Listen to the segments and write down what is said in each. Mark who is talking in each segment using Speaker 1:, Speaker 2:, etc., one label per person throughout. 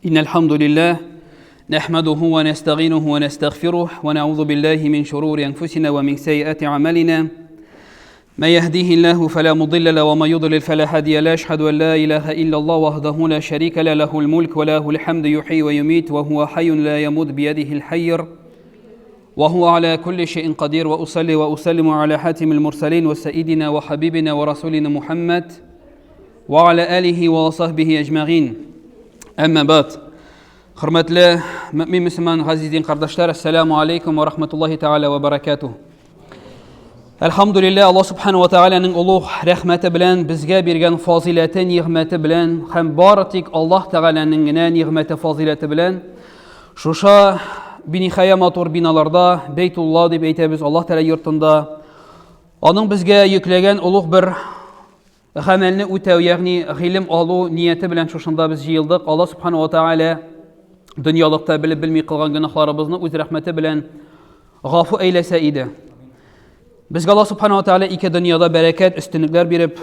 Speaker 1: إن الحمد لله نحمده ونستعينه ونستغفره ونعوذ بالله من شرور أنفسنا ومن سيئات أعمالنا ما يهديه الله فلا مضل له وما يضلل فلا هادي له أشهد أن لا إله إلا الله وحده لا شريك له له الملك وله الحمد يحيي ويميت وهو حي لا يموت بيده الحير وهو على كل شيء قدير وأصلي وأسلم على حاتم المرسلين وسيدنا وحبيبنا ورسولنا محمد وعلى آله وصحبه أجمعين أما بعد Хөрмәтле мөмин мөселман газиз дин кардәшләр, ассаламу алейкум ва рахматуллахи тааля ва баракатух. Әлхәмдүлилләһ, Аллаһ субхану ва тааляның олуг рәхмәте белән безгә биргән фазиләте, нигъмәте белән һәм бары тик Аллаһ Тәгаләнең генә нигъмәте, фазиләте белән шушы бинихая матур биналарда, Бейтулла дип әйтәбез, Аллаһ Тәгалә йортында аның безгә йөкләгән олуг бер гамәлне үтәү, ягъни гыйлем алу нияте белән шушында без җыелдык. Аллаһ субхану ва тааля дөньялыкта белеп белми кылган гөнаһларыбызны үз рәхмәте белән гафу әйләсә иде. Безгә Аллаһ субхану ва тааля ике дөньяда бәрәкәт, өстенлекләр биреп,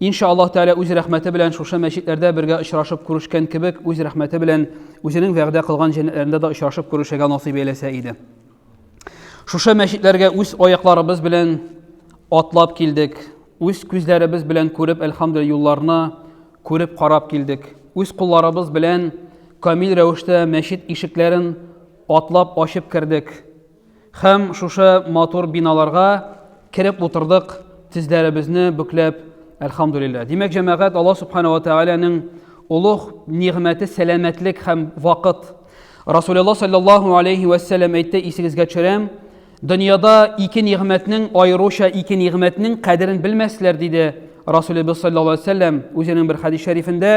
Speaker 1: иншаллаһ тааля үз рәхмәте белән шушы мәчетләрдә бергә очрашып күрешкән кебек, үз рәхмәте белән үзенең вәгъдә кылган җәннәтләрендә дә очрашып күрешергә насыйп әйләсә иде. Шушы мәчетләргә үз аякларыбыз белән атлап килдек. Үз күзләребез белән күреп, әлхәмдүлилләһ, юлларны күреп карап килдек. Үз кулларыбыз белән камил рәвештә мәчет ишекләрен атлап ачып кердек. Һәм шушы матур биналарга кереп утырдык, тезләребезне бөкләп, әлхәмдүлилләһ. Димәк, җәмәгать, Аллаһ субхана ва тәгаләнең олуг нигъмәте сәламәтлек һәм вакыт. Расулуллаһ саллаллаһу алейхи ва сәлләм әйтте, исегезгә төшерәм, дөньяда ике нигъмәтнең, аеруча ике нигъмәтнең кадерен белмәсләр, диде Расулыбыз саллаллаһу алейхи ва сәлләм үзенең бер хәдис шәрифендә.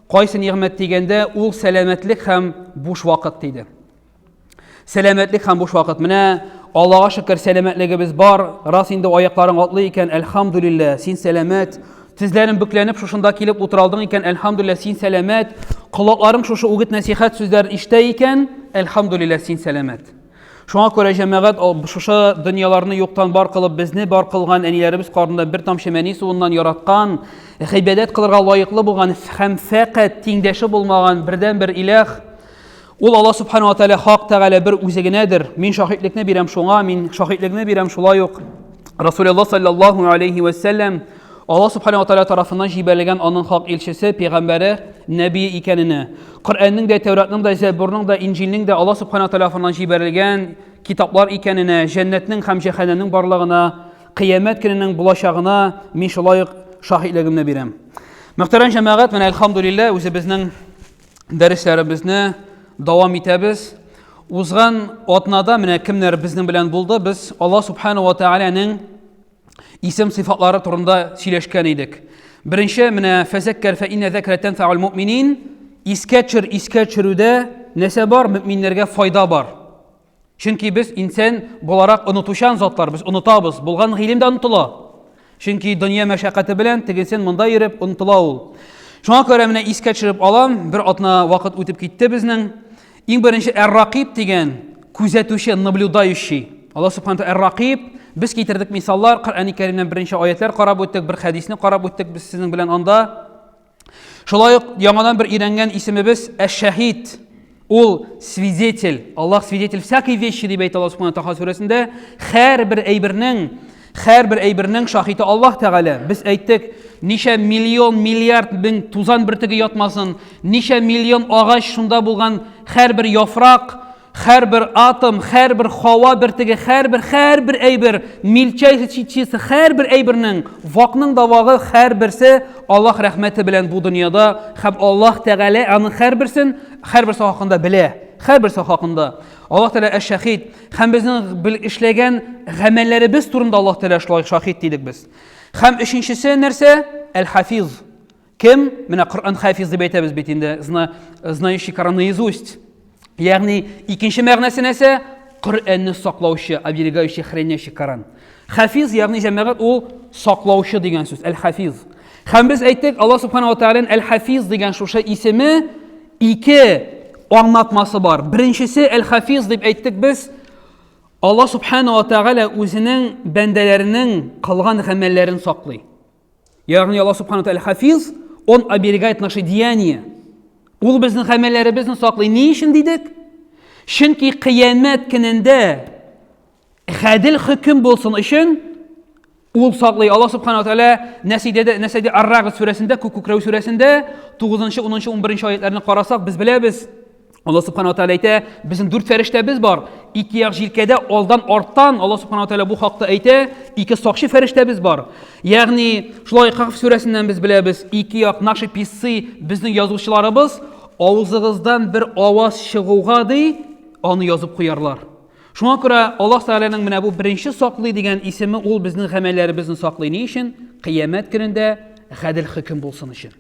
Speaker 1: Кайсы нигъмәт дигәндә, ул сәламәтлек һәм буш вакыт диде. Сәламәтлек һәм буш вакыт. Менә Аллаһка шөкер, сәламәтлегебез бар. Рас инде аякларың атлый икән, әлхәмдүлилләһ, син сәламәт. Тезләрең бөкләнеп шушында килеп утыра алдың икән, әлхәмдүлилләһ, син сәламәт. Колакларың шушы үгет нәсихәт сүзләрен ишетә икән, әлхәмдүлилләһ, син сәламәт. Шуңа күрә җәмәгать шушы дөньяларны юктан бар кылып, безне бар кылган әниләребез карнында бер тамчы мәни суыннан яраткан, гыйбадәт кылырга лаеклы булган һәм фәкать тиңдәше булмаган бердәнбер иләһ Ул Алла Субхану ва Тааля Хак Тәгалә бер үзе генәдер. Мин шаһитлекне бирәм шуңа, мин шаһитлекне бирәм шулай ук Расулуллаһ саллаллаһу алейхи ва сәлләм Алла Субхану ва Тааля тарафыннан җибәрелгән аның хак илчесе, пәйгамбәре, нәби икәненә. Коръәннең дә, Тәүратның да, Зәбурның да, Инҗилнең дә Алла Субхану ва Тааля тарафыннан җибәрелгән китаплар икәненә, җәннәтнең һәм җәһәннәмнең барлыгына, кыямәт көненең булачагына мин шулай ук шаһитлегемне бирәм. Мөхтәрәм җәмәгать, менә әлхәмдүлилләһ үзебезнең дәресләребезне дәвам итәбез. Узган атнада менә кемнәр безнең белән булды, без Алла субхану ва тааляның исем сыйфатлары турында сөйләшкән идек. Беренче менә фәзәккәр фә иннә зәкрә тәнфәул муъминин искә төшер, искә төшерүдә нәрсә бар? Мөминнәргә файда бар. Чөнки без инсан буларак онытучан затлар, без онытабыз, булган гыйлем дә онытыла. Чөнки дөнья мәшәкате белән тегесен монда йөреп онытыла ул. Шуңа күрә менә искә төшереп алам, бер атна вакыт үтеп китте безнең. Иң беренче Әр-Ракиб дигән күзәтүче, наблюдающий. Аллаһ субхану Әр-Ракиб без китердек мисаллар, Коръәни Кәримнән беренче аятлар карап үттек, бер хәдисне карап үттек без сезнең белән анда. Шулай ук яңадан бер өйрәнгән исемебез Әш-Шәһид. Ул свидетель. Аллаһ свидетель всякой вещи дип әйтә Аллаһ Субхану Таха сүрәсендә. Һәрбер әйбернең, һәрбер әйбернең шаһиты Аллаһ Тәгалә. Без әйттек, ничә миллион, миллиард мең тузан бөртеге ятмасын, ничә миллион агач шунда булган һәрбер яфрак, Һәрбер атом, һәрбер һава бөртеге, һәрбер, һәрбер әйбер, мельчайший частица, һәрбер әйбернең, вакның да вагы, һәрберсе Аллаһ рәхмәте белән бу дөньяда һәм Аллаһ Тәгалә аның һәрберсен, һәрберсе хакында белә. Һәрберсе хакында. Аллаһ Тәгалә әш-шахид һәм безнең эшләгән гамәлләребез турында Аллаһ Тәгалә шулай шахид дидек без. Һәм өченчесе нәрсә? Әл-хафиз. Кем? Менә Коръән хафиз дип әйтәбез бит инде, знающий Коран наизусть. Ягъни икенче мәгънәсе нәрсә? Коръәнне саклаучы, оберегающий, хранящий Коран. Хафиз, ягъни җәмәгать ул саклаучы дигән сүз, әл-хафиз. Һәм без әйттек, Аллаһ субхана ва тааляның әл-хафиз дигән шушы исеме ике аңлатмасы бар. Беренчесе әл-хафиз дип әйттек без, Аллаһ субхана ва тааля үзенең бәндәләренең кылган гамәлләрен саклый. Ягъни Аллаһ Субхану Тааля хафиз, он оберегает наши деяния. Ул безнең гамәлләребезне саклый. Ни өчен дидек? Чөнки кыямәт көнендә гадел хөкем булсын өчен ул саклый. Аллаһ субхана тәгалә Нәсидә Нәсидә Ар-Рагд сүрәсендә, Күк күкрәү сүрәсендә 9, 10, 11 аятларны карасак, без беләбез, Алла субхана тәгалә әйтә, безнең дүрт фәрештәбез бар. Ике як җилкәдә, алдан, арттан Алла субхана тәгалә бу хакта әйтә, ике сакчы фәрештәбез бар. Ягъни, шулай Каһф сүрәсеннән без беләбез, ике як наши писцы, безнең язучыларыбыз, авызыгыздан бер аваз чыгуга ди, аны язып куярлар. Шуңа күрә Аллаһ Тәгаләнең менә бу беренче саклый дигән исеме ул безнең гамәлләребезне саклый. Ни өчен? Кыямәт көнендә гадел хөкем булсын өчен.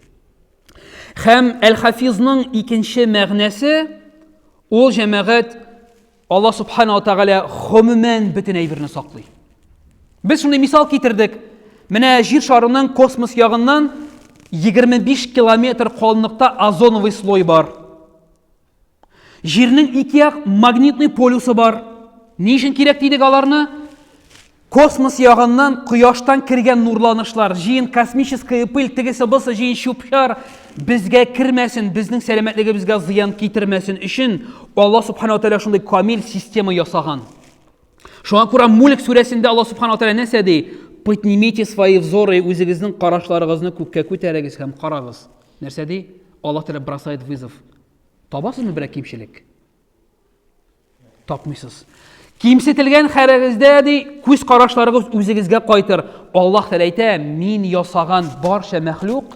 Speaker 1: Һәм Әл-Хафизның икенче мәгънәсе ул җәмәгать Алла субхана ва тәгалә гомумән бөтен әйберне саклый. Без шундый мисал китердек. Менә җир шарының космос ягыннан 25 километр калынлыкта озоновый слой бар. Җирнең ике як магнитный полюсы бар. Ни өчен кирәк дидек аларны? Космос ягыннан кояштан кергән нурланышлар, җыен космическая пыль, тегесе бусы җыен чүп-чар безгә кермәсен, безнең сәламәтлегебезгә зыян китермәсен өчен Алла субхана тәгалә шундый камил система ясаган. Шуңа күрә Мульк сүрәсендә Алла субхана тәгалә нәрсә ди? Поднимите свои взоры, үзегезнең карашларыгызны күккә күтәрегез һәм карагыз. Нәрсә ди? Алла Тәгалә бросает вызов. Табасызмы берәр кимчелек? Тапмыйсыз. Кимсетелгән хәрегездә ди, күз карашларыгыз үзегезгә кайтыр. Аллаһ Тәгалә әйтә, мин ясаган барча мәхлук,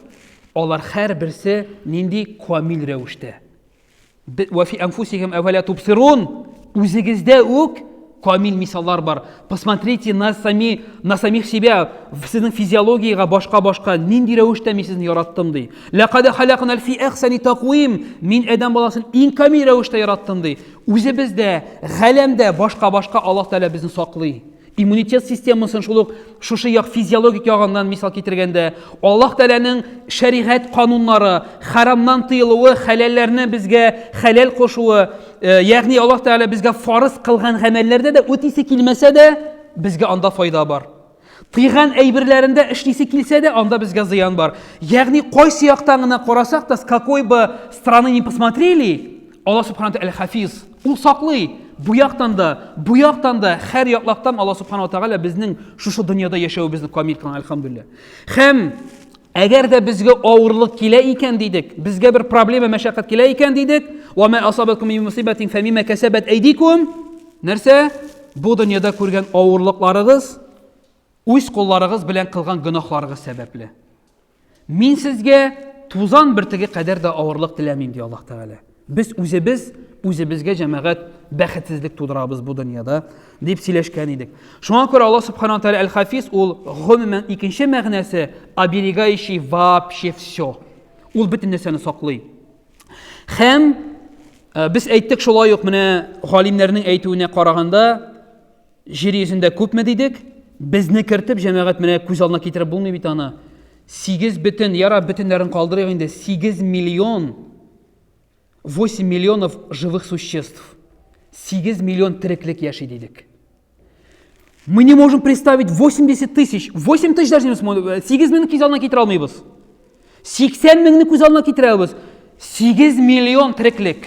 Speaker 1: алар һәрберсе нинди камил рәвештә. Вә фи анфусихим әфәлә тубсирун. Үзегездә үк камил мисаллар бар. Посмотрите на сами, на самих себя, сезнең физиологиягә башка-башка нинди рәвештә мин сезне яраттым ди. Ләкад халакнал фи әхсани таквим. Мин адәм баласын иң камил рәвештә яраттым ди. Үзебездә, галәмдә башка-башка Аллаһ Тәгалә безне саклый. Иммунитет системасын шул ук шушы як физиологик ягыннан мисал китергәндә, Аллаһ Тәгаләнең шәригать кануннары, харамнан тыелуы, хәләлләрне безгә хәләл кушуы, э, ягъни Аллаһ Тәгалә безгә фарыз кылган гамәлләрдә дә үтисе килмәсә дә, безгә анда файда бар. Тыйган әйберләрендә эшлисе килсә дә, анда безгә зыян бар. Ягъни кайсы яктан гына карасак та, с какой бы страны ни посмотрели, Аллаһ Субхану Тәгалә Хафиз. Ул саклый. Бу яктан да, бу яктан да, һәр яклактан Аллаһ Субхану Тәгалә безнең шушы дөньяда яшәвебезне камил кылган, әлхәмдүлилләһ. Һәм әгәр дә безгә авырлык килә икән дидек, безгә бер проблема, мәшәкать килә икән дидек, ва ма асабакум мин мусибатин фамима касабат әйдикум. Нәрсә? Бу дөньяда күргән авырлыкларыгыз үз кулларыгыз белән кылган гөнаһларыгыз сәбәпле. Мин сезгә тузан бөртеге кадәр дә авырлык теләмим, ди Аллаһ Тәгалә. Без үзебез үзебезгә җәмәгать бәхетсезлек тудырабыз бу дөньяда, дип сөйләшкән идек. Шуңа күрә Аллаһ Субхану Тәгалә Әл-Хафиз ул гомумән икенче мәгънәсе оберегающий вообще все. Ул бөтен нәрсәне саклый. Һәм э, без әйттек шулай ук менә галимнәрнең әйтүенә караганда, Җир йөзендә күпме дидек? Безне кертеп, җәмәгать менә күз алдына китереп булмый бит аны. 8 бөтен, яра бөтеннәрен калдырыйк инде, 8 миллион, 8 миллионов живых существ. 8 миллион тереклек яши дидек. Мы не можем представить 80 тысяч, 8 тысяч даже не сможем, 8 меңне күз алдына китерә алмыйбыз. 80 меңне күз алдына китерә алабыз. 8 миллион тереклек.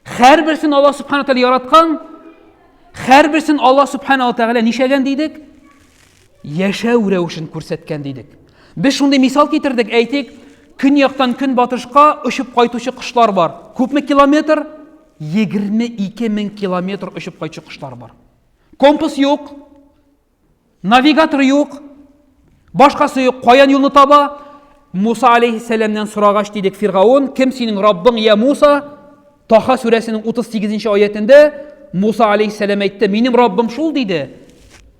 Speaker 1: Һәрберсен Алла Субхану Тәгалә яраткан, һәрберсен Алла Субхану Тәгалә нишәгән дидек? Яшәү рәвешен күрсәткән дидек. Без шундый мисал китердек, әйтик, көньяктан көнбатышка очып кайтучы кошлар бар. Күпме километр? 22 мең километр очып кайтучы кошлар бар. Компас юк, Навигатор юк, башкасы юк, каян юлны таба? Муса алейхиссәламнән сорагач дидек Фиргаун, кем синең Раббың, я Муса? Таха сүрәсенең 38 аятендә Муса алейхиссәлам әйтте, минем Раббым шул диде.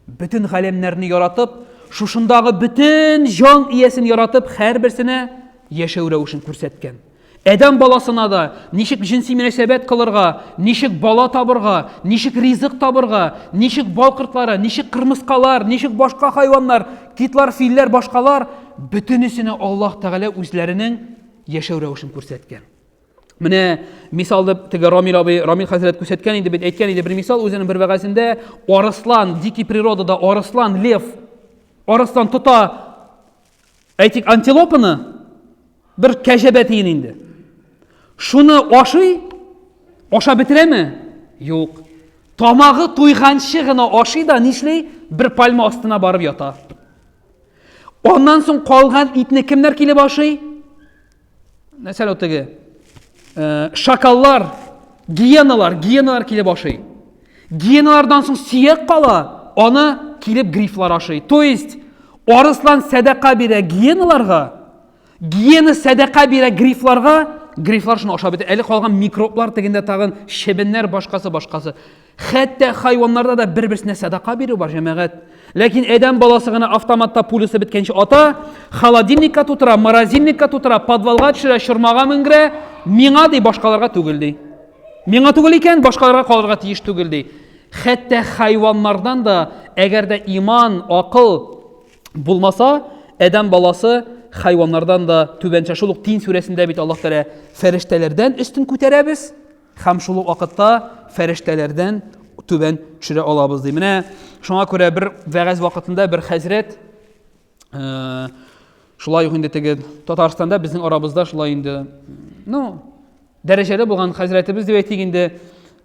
Speaker 1: Бөтен галәмнәрне яратып, шушындагы бөтен җан иясен яратып, һәрберсенә яшәү рәвешен күрсәткән. Адәм баласына да ничек җенси мөнәсәбәт кылырга, ничек бала табырга, ничек ризык табырга, ничек бал кортлары, ничек кырмыскалар, ничек башка хайваннар, китлар, филләр, башкалар, бөтенесенә Аллаһ Тәгалә үзләренең яшәү рәвешен күрсәткән. Менә мисал дип теге Рамил абый, Рамил хәзрәт күрсәткән инде бит, әйткән иде бер мисал үзенең бер вәгазендә, арыслан, дикий природада арыслан, лев, арыслан тота, әйтик, антилопаны, Бер кәҗә бәтиен инде. Шуны ашый, аша бетерәме? Юк. Тамагы туйганчы гына ашый да нишли? Бер пальма астына барып ята. Аннан соң калган итне кемнәр килеп ашый? Нәрсә ул теге? Э, шакаллар, гиеналар, гиеналар килеп ашый. Гиеналардан соң сөяк кала, аны килеп грифлар ашый. То есть, арыслан сәдака бирә гиеналарга, гиена сәдака бирә грифларга, грифлар шуны ашап бетә. Әле калган микроблар тегендә тагын чебеннәр, башкасы, башкасы. Хәтта хайваннарда да бер-берсенә сәдака бирү бар, җәмәгать. Ләкин адәм баласы гына автоматта пулясы беткәнче ата, холодильникка тутыра, морозильникка тутыра, подвалга төшерә, чормага менгерә, миңа ди, башкаларга түгел ди. Миңа түгел икән, башкаларга калырга тиеш түгел ди. Хәтта хайваннардан да, әгәр дә иман, акыл булмаса, адәм баласы хайваннардан да түбәнчә. Шул ук Тин сүрәсендә бит Аллаһ Тәгалә фәрештәләрдән өстен күтәрәбез һәм шул ук вакытта фәрештәләрдән түбән төшерә алабыз ди. Менә шуңа күрә бер вәгазь вакытында бер хәзрәт э, шулай ук инде теге Татарстанда безнең арабызда шулай инде, ну, дәрәҗәле булган хәзрәтебез дип әйтик инде,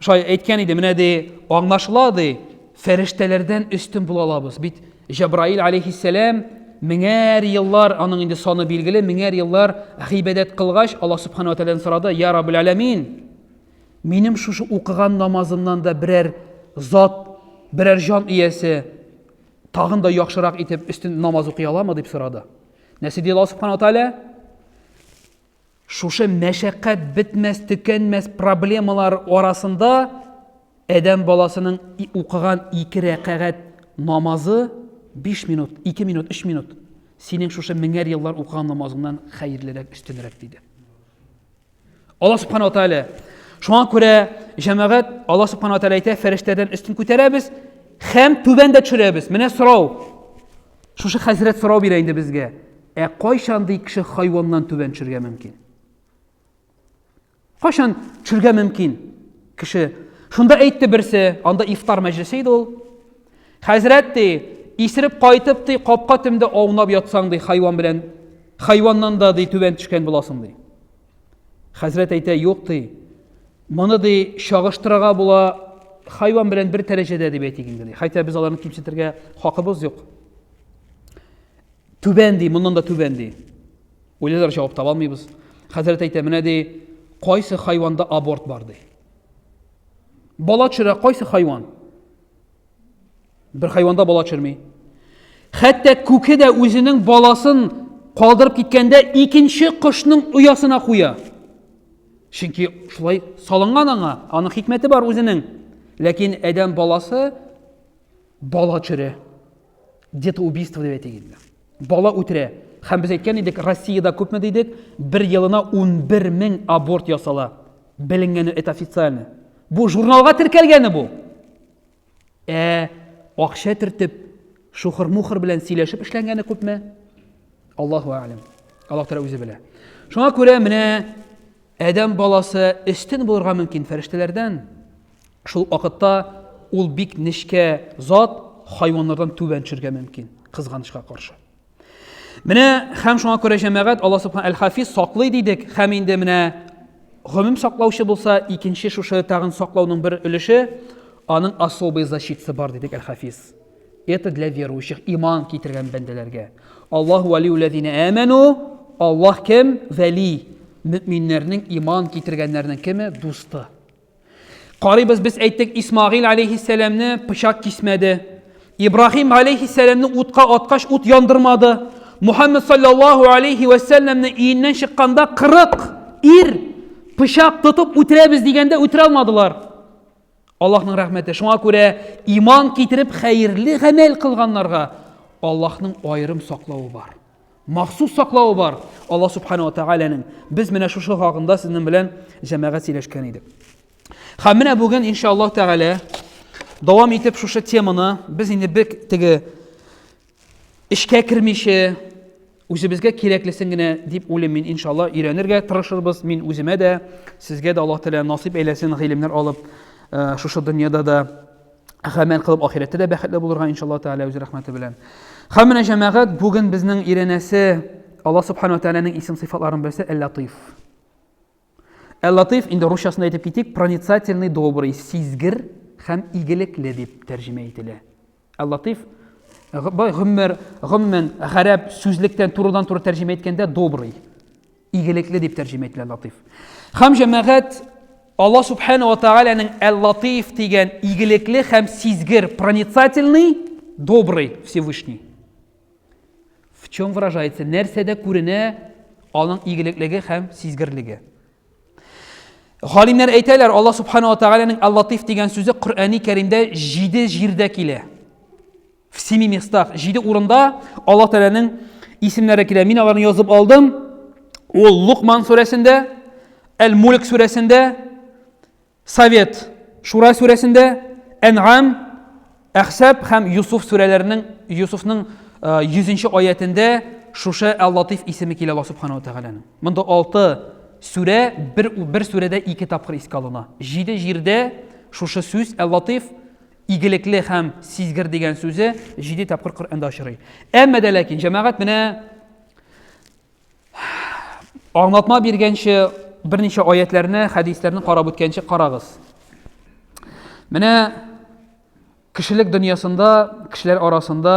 Speaker 1: шулай әйткән иде, менә ди, аңлашыла ди, фәрештәләрдән өстен була алабыз. Бит Җәбраил алейхиссәлам меңәр еллар, аның инде саны билгеле, меңәр еллар гыйбадәт кылгач, Аллаһ субхана ва тәгаләдән сорады, Я Раббул Аләмин, минем шушы укыган намазымнан да берәр зат, берәр җан иясе тагын да яхшырак итеп өстен намаз укый аламы дип сорады. Нәрсә ди Аллаһ субхана ва тәгалә? Шушы мәшәкать бетмәс, төкәнмәс проблемалар арасында адәм баласының укыган ике рәкәгать намазы 5 минут, 2 минут, 3 минут синең шушы меңәр еллар укыган намазыңнан хәерлерәк, өстенрәк диде. Алла субхана ва тааля. Шуңа күрә җәмәгать Алла субхана ва тааля әйтә, фәрештәдән өстен күтәрәбез һәм түбән дә төшерәбез. Менә сорау. Шушы хәзрәт сорау бирә инде безгә. Ә кайчан ди кеше хайваннан түбән төшергә мөмкин? Кайчан төшергә мөмкин кеше? Шунда әйтте берсе, анда ифтар мәҗлесе иде ул. Хәзрәт ди, исереп кайтып ди, капка төбендә аунап ятсаң ди, хайван белән, хайваннан да ди түбән төшкән буласың ди. Хәзрәт әйтә, юк ди. Моны ди чагыштырырга була хайван белән бер дәрәҗәдә дип әйтик инде ди. Хәтта без аларны кимсетергә хакыбыз юк. Түбән ди, моннан да түбән ди. Уйлыйлар, җавап таба алмыйбыз. Хәзрәт әйтә, менә ди, кайсы хайванда аборт бар ди. Бала төшерә кайсы хайван? Бер хайванда бала төшерми. Хәтта күке дә үзенең баласын калдырып киткәндә икенче кошның оясына куя. Чөнки шулай салынган аңа, аның хикмәте бар үзенең. Ләкин адәм баласы бала төшерә. Детоубийство дип әйтик инде. Бала үтерә. Һәм без әйткән идек, Россиядә күпме дидек? Бер елына 11 мең аборт ясала. Беленгәне это официально. Бу журналга теркәлгәне бу. Ә акча төртеп, шухыр-мухыр белән сөйләшеп эшләнгәне күпме? Аллаһу алем. Аллаһ Тәгалә үзе белә. Шуңа күрә менә адәм баласы өстен булырга мөмкин фәрештәләрдән. Шул вакытта ул бик нечкә зат, хайваннардан түбән төшергә мөмкин, кызганычка каршы. Менә һәм шуңа күрә җәмәгать Аллаһ субхана әл-Хафиз саклый дидек, һәм инде менә гомум саклаучы булса, икенче шушы тагын саклауның бер өлеше, аның особый защитасы бар дидек әл-Хафиз. Это для верующих, иман китергән бәндәләргә. Аллаһу валиуллазина аману, Аллаһ кем? Вәли. Мөминнәрнең иман китергәннәрнең кеме? Дусты. Карыйбыз, без әйттек, Исмагыйл алейхиссәламне пычак кисмәде. Ибраһим алейхиссәламне утка аткач, ут яндырмады. Мухаммед саллаллаху алейхи вәссәламне өеннән чыкканда 40 ир пычак тотып үтерәбез дигәндә үтерә алмадылар. Аллаһның рәхмәте. Шуңа күрә иман китереп хәерле гамәл кылганнарга Аллаһның аерым саклавы бар. Махсус саклавы бар Аллаһ Субхану ва Тааляның. Без менә шушы хакында сезнең белән җәмәгать сөйләшкән идек. Һәм менә бүген иншаллаһ Тәгалә дәвам итеп шушы теманы без инде бик теге эшкә кермичә үзебезгә кирәклесен генә дип уйлыйм мин иншалла өйрәнергә тырышырбыз. Мин үземә дә, сезгә дә Аллаһ Тәгалә насыйп әйләсен гыйлемнәр алып, э, шушы дөньяда да гамәл кылып ахирәттә дә бәхетле булырга иншалла тәгалә үз рәхмәте белән. Һәм менә җәмәгать бүген безнең өйрәнәсе Аллаһ субхану ва тәгаләнең исем сыйфатларын берсе Әл-Латиф. Әл-Латыйф, инде русчасын әйтеп китик, проницательный, добрый, сизгер һәм игелекле дип тәрҗемә ителә. Әл-Латыйф, гомер, гомумән, гарәп сүзлектән турыдан-туры тәрҗемә иткәндә добрый, игелекле дип тәрҗемә ителә Латыйф. Һәм җәмәгать Алла Субхана ва Тааляның Әл-Латыйф дигән игелекле һәм сизгер, проницательный, добрый Всевышний. В чем выражается? Нәрсәдә күренә аның игелеклеге һәм сизгерлеге? Галимнәр әйтәләр, Алла Субхану ва Тааляның Аллатиф дигән сүзе Коръәни Кәримдә җиде җирдә килә. В семи местах, җиде урында Алла Тәгаләнең исемнәре килә. Мин аларны язып алдым. Ул Лукман сүрәсендә, Әл-Мульк сүрәсендә, Совет, Шура сүрәсендә, Ән'ам, Әхсәб һәм Юсуф сүрәләренең Юсуфның 100 нче аятендә шушы Әл-Латиф исеме килә Аллаһ Субхану ва Тәгаләнең. Монда 6 сүрә бер бер сүрәдә ике тапкыр искә алына. Җиде җирдә шушы сүз Әл-Латиф игелекле һәм сизгер дигән сүзе җиде тапкыр Коръәндә очрый. Әмма дә ләкин җәмәгать менә Аңлатма биргәнче берничә аятләрне, хәдисләрне карап үткәнче карагыз. Менә кешелек дөньясында, кешеләр арасында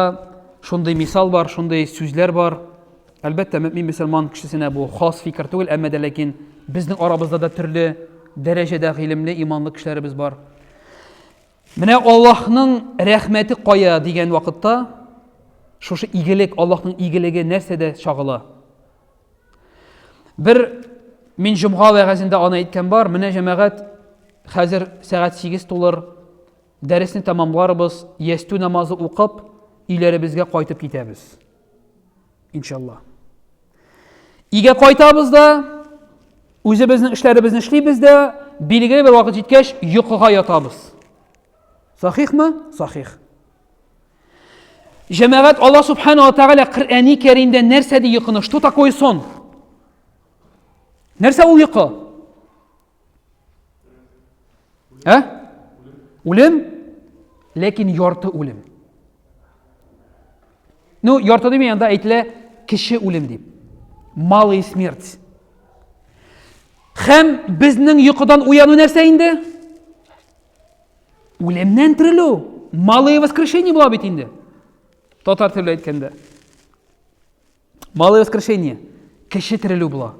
Speaker 1: шундый мисал бар, шундый сүзләр бар. Әлбәттә, мөмин мөселман кешесенә бу хас фикер түгел, әмма дә ләкин безнең арабызда да төрле дәрәҗәдә гыйлемле, иманлы кешеләребез бар. Менә Аллаһның рәхмәте кая дигән вакытта, шушы игелек, Аллаһның игелеге нәрсәдә чагыла? Бер мин җомга вәгазендә аны әйткән бар, менә җәмәгать хәзер сәгать 8 тулыр, дәресне тәмамларбыз, ястү намазы укып, өйләребезгә кайтып китәбез. Иншалла. Өйгә кайтабыз да, үзебезнең эшләребезне эшлибез дә, билгеле бер вакыт җиткәч, йокыга ятабыз. Сахихмы? Сахих. Җәмәгать Алла Субхану ва Тааля Коръәни Кәримдә нәрсә ди йокыны? Что такое сон? Нәрсә ул йокы? Ә? Үлем? Ләкин ярты үлем. Ну, ярты димей, анда әйтелә кеше үлем дип. Малый смерть. Хәм безнең йокыдан уяну нәрсә инде? Үлемнән терелү. Малое воскрешение була бит инде. Татар теле әйткәндә. Малое воскрешение. Кеше терелү була.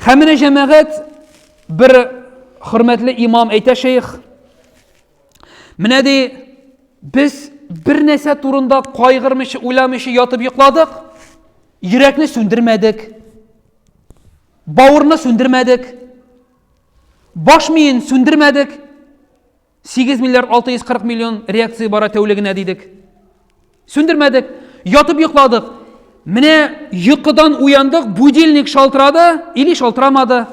Speaker 1: Һәм менә җәмәгать бер хөрмәтле имам әйтә шейх, менә ди, без бер нәрсә турында кайгырмыйча, уйламыйча ятып йокладык, йөрәкне сүндермәдек, бавырны сүндермәдек, баш миен сүндермәдек, 8 миллиард 640 миллион реакция бара тәүлегенә дидек. Сүндермәдек, ятып йокладык. Менә йокыдан уяндык, будильник шалтырады или шалтырамады.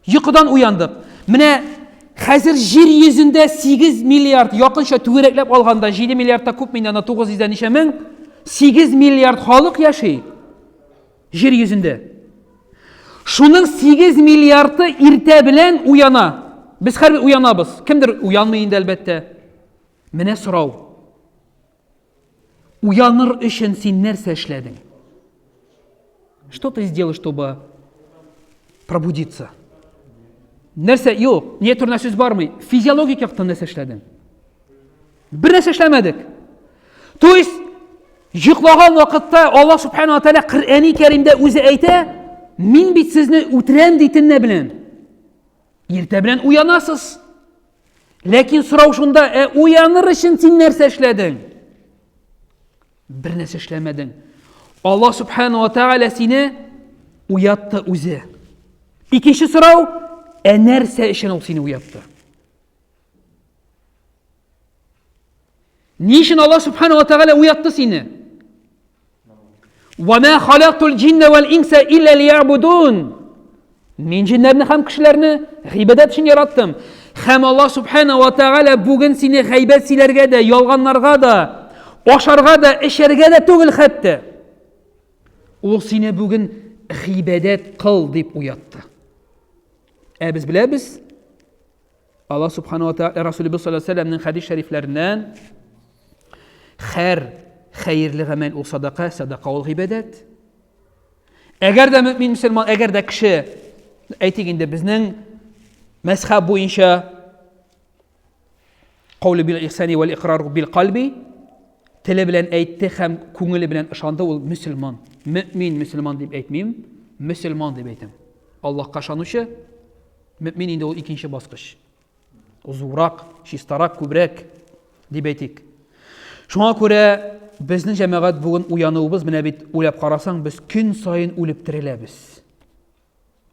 Speaker 1: Йокыдан уяндык. Менә хәзер җир йөзендә 8 миллиард, якынча түгәрәкләп алганда 7 миллиардта күп инде, анда 900 дә ничә мең, 8 миллиард халык яши. Җир йөзендә. Шуның 8 миллиарды иртә белән уяна. Без һәрбер уянабыз. Кемдер уянмый инде, әлбәттә. Менә сорау. Уяныр өчен син нәрсә эшләдең? Что ты сделал, чтобы пробудиться? Нәрсә? Юк, не турында сүз бармый. Физиологик яктан нәрсә эшләдең? Бер нәрсә эшләмәдек. То есть, йоклаган вакытта Аллаһ Субхану ва Тааля Коръәни Кәримдә үзе әйтә, мин бит сезне үтерәм ди төнлә белән. Иртә белән уянасыз. Ләкин сорау шунда, ә уяныр өчен син нәрсә эшләдең? Бер нәрсә эшләмәдең. Аллаһ Субхану ва Тааля сине уятты үзе. Икенче сорау, ә нәрсә өчен ул сине уятты? Ни өчен Аллаһ Субхану ва Тааля уятты сине? Ва ма халактул джинна вал инса илля лиябудун. Мин җиннәрне һәм кешеләрне гыйбадәт өчен яраттым. Һәм Аллаһ Субхану ва Тааля бүген сине гайбәт сөйләргә дә, ялганнарга да, ашарга да, эчәргә дә түгел хәтта. Ул сине бүген гыйбадәт кыл дип уятты. Ә без беләбез, Аллаһ Субхану ва Тааля Расулыбыз саллаллаһу алейһи ва сәлләмнең хәдис шәрифләреннән хәр хәерле гамәл ул садака, садака ул гыйбадәт. Әгәр дә мөмин мөселман, әгәр дә кеше Әйтик инде, безнең мәзхәб буенча кауле бил ихсани вәл икрар бил кальби теле белән әйтте һәм күңеле белән ышанды, ул мөселман. Мөмин мөселман дип әйтмим, мөселман дип әйтәм. Аллаһка ышанучы мөмин инде ул икенче баскыч. Зурак, чистарак, күбрәк дип әйтик. Шуңа күрә безнең җәмәгать бүген уянуыбыз менә бит уйлап карасаң, без көн саен үлеп тереләбез.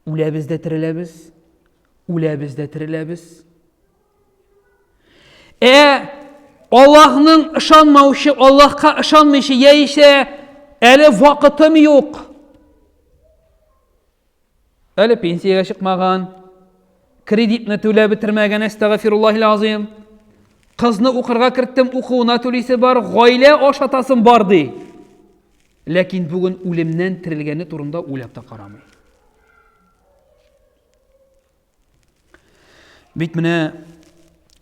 Speaker 1: Үләбез дә тереләбез, үләбез дә тереләбез. Ә Аллаһның ышанмаучы, Аллаһка ышанмыйчы яисә әле вакытым юк. Әле пенсиягә чыкмаган, кредитны түләп бетермәгән, әстәгъфируллаһил азим. Кызны укырга керттем, укуына түлисе бар, гаилә ашатасым бар ди. Ләкин бүген үлемнән терелгәне турында уйлап та карамый. Бит менә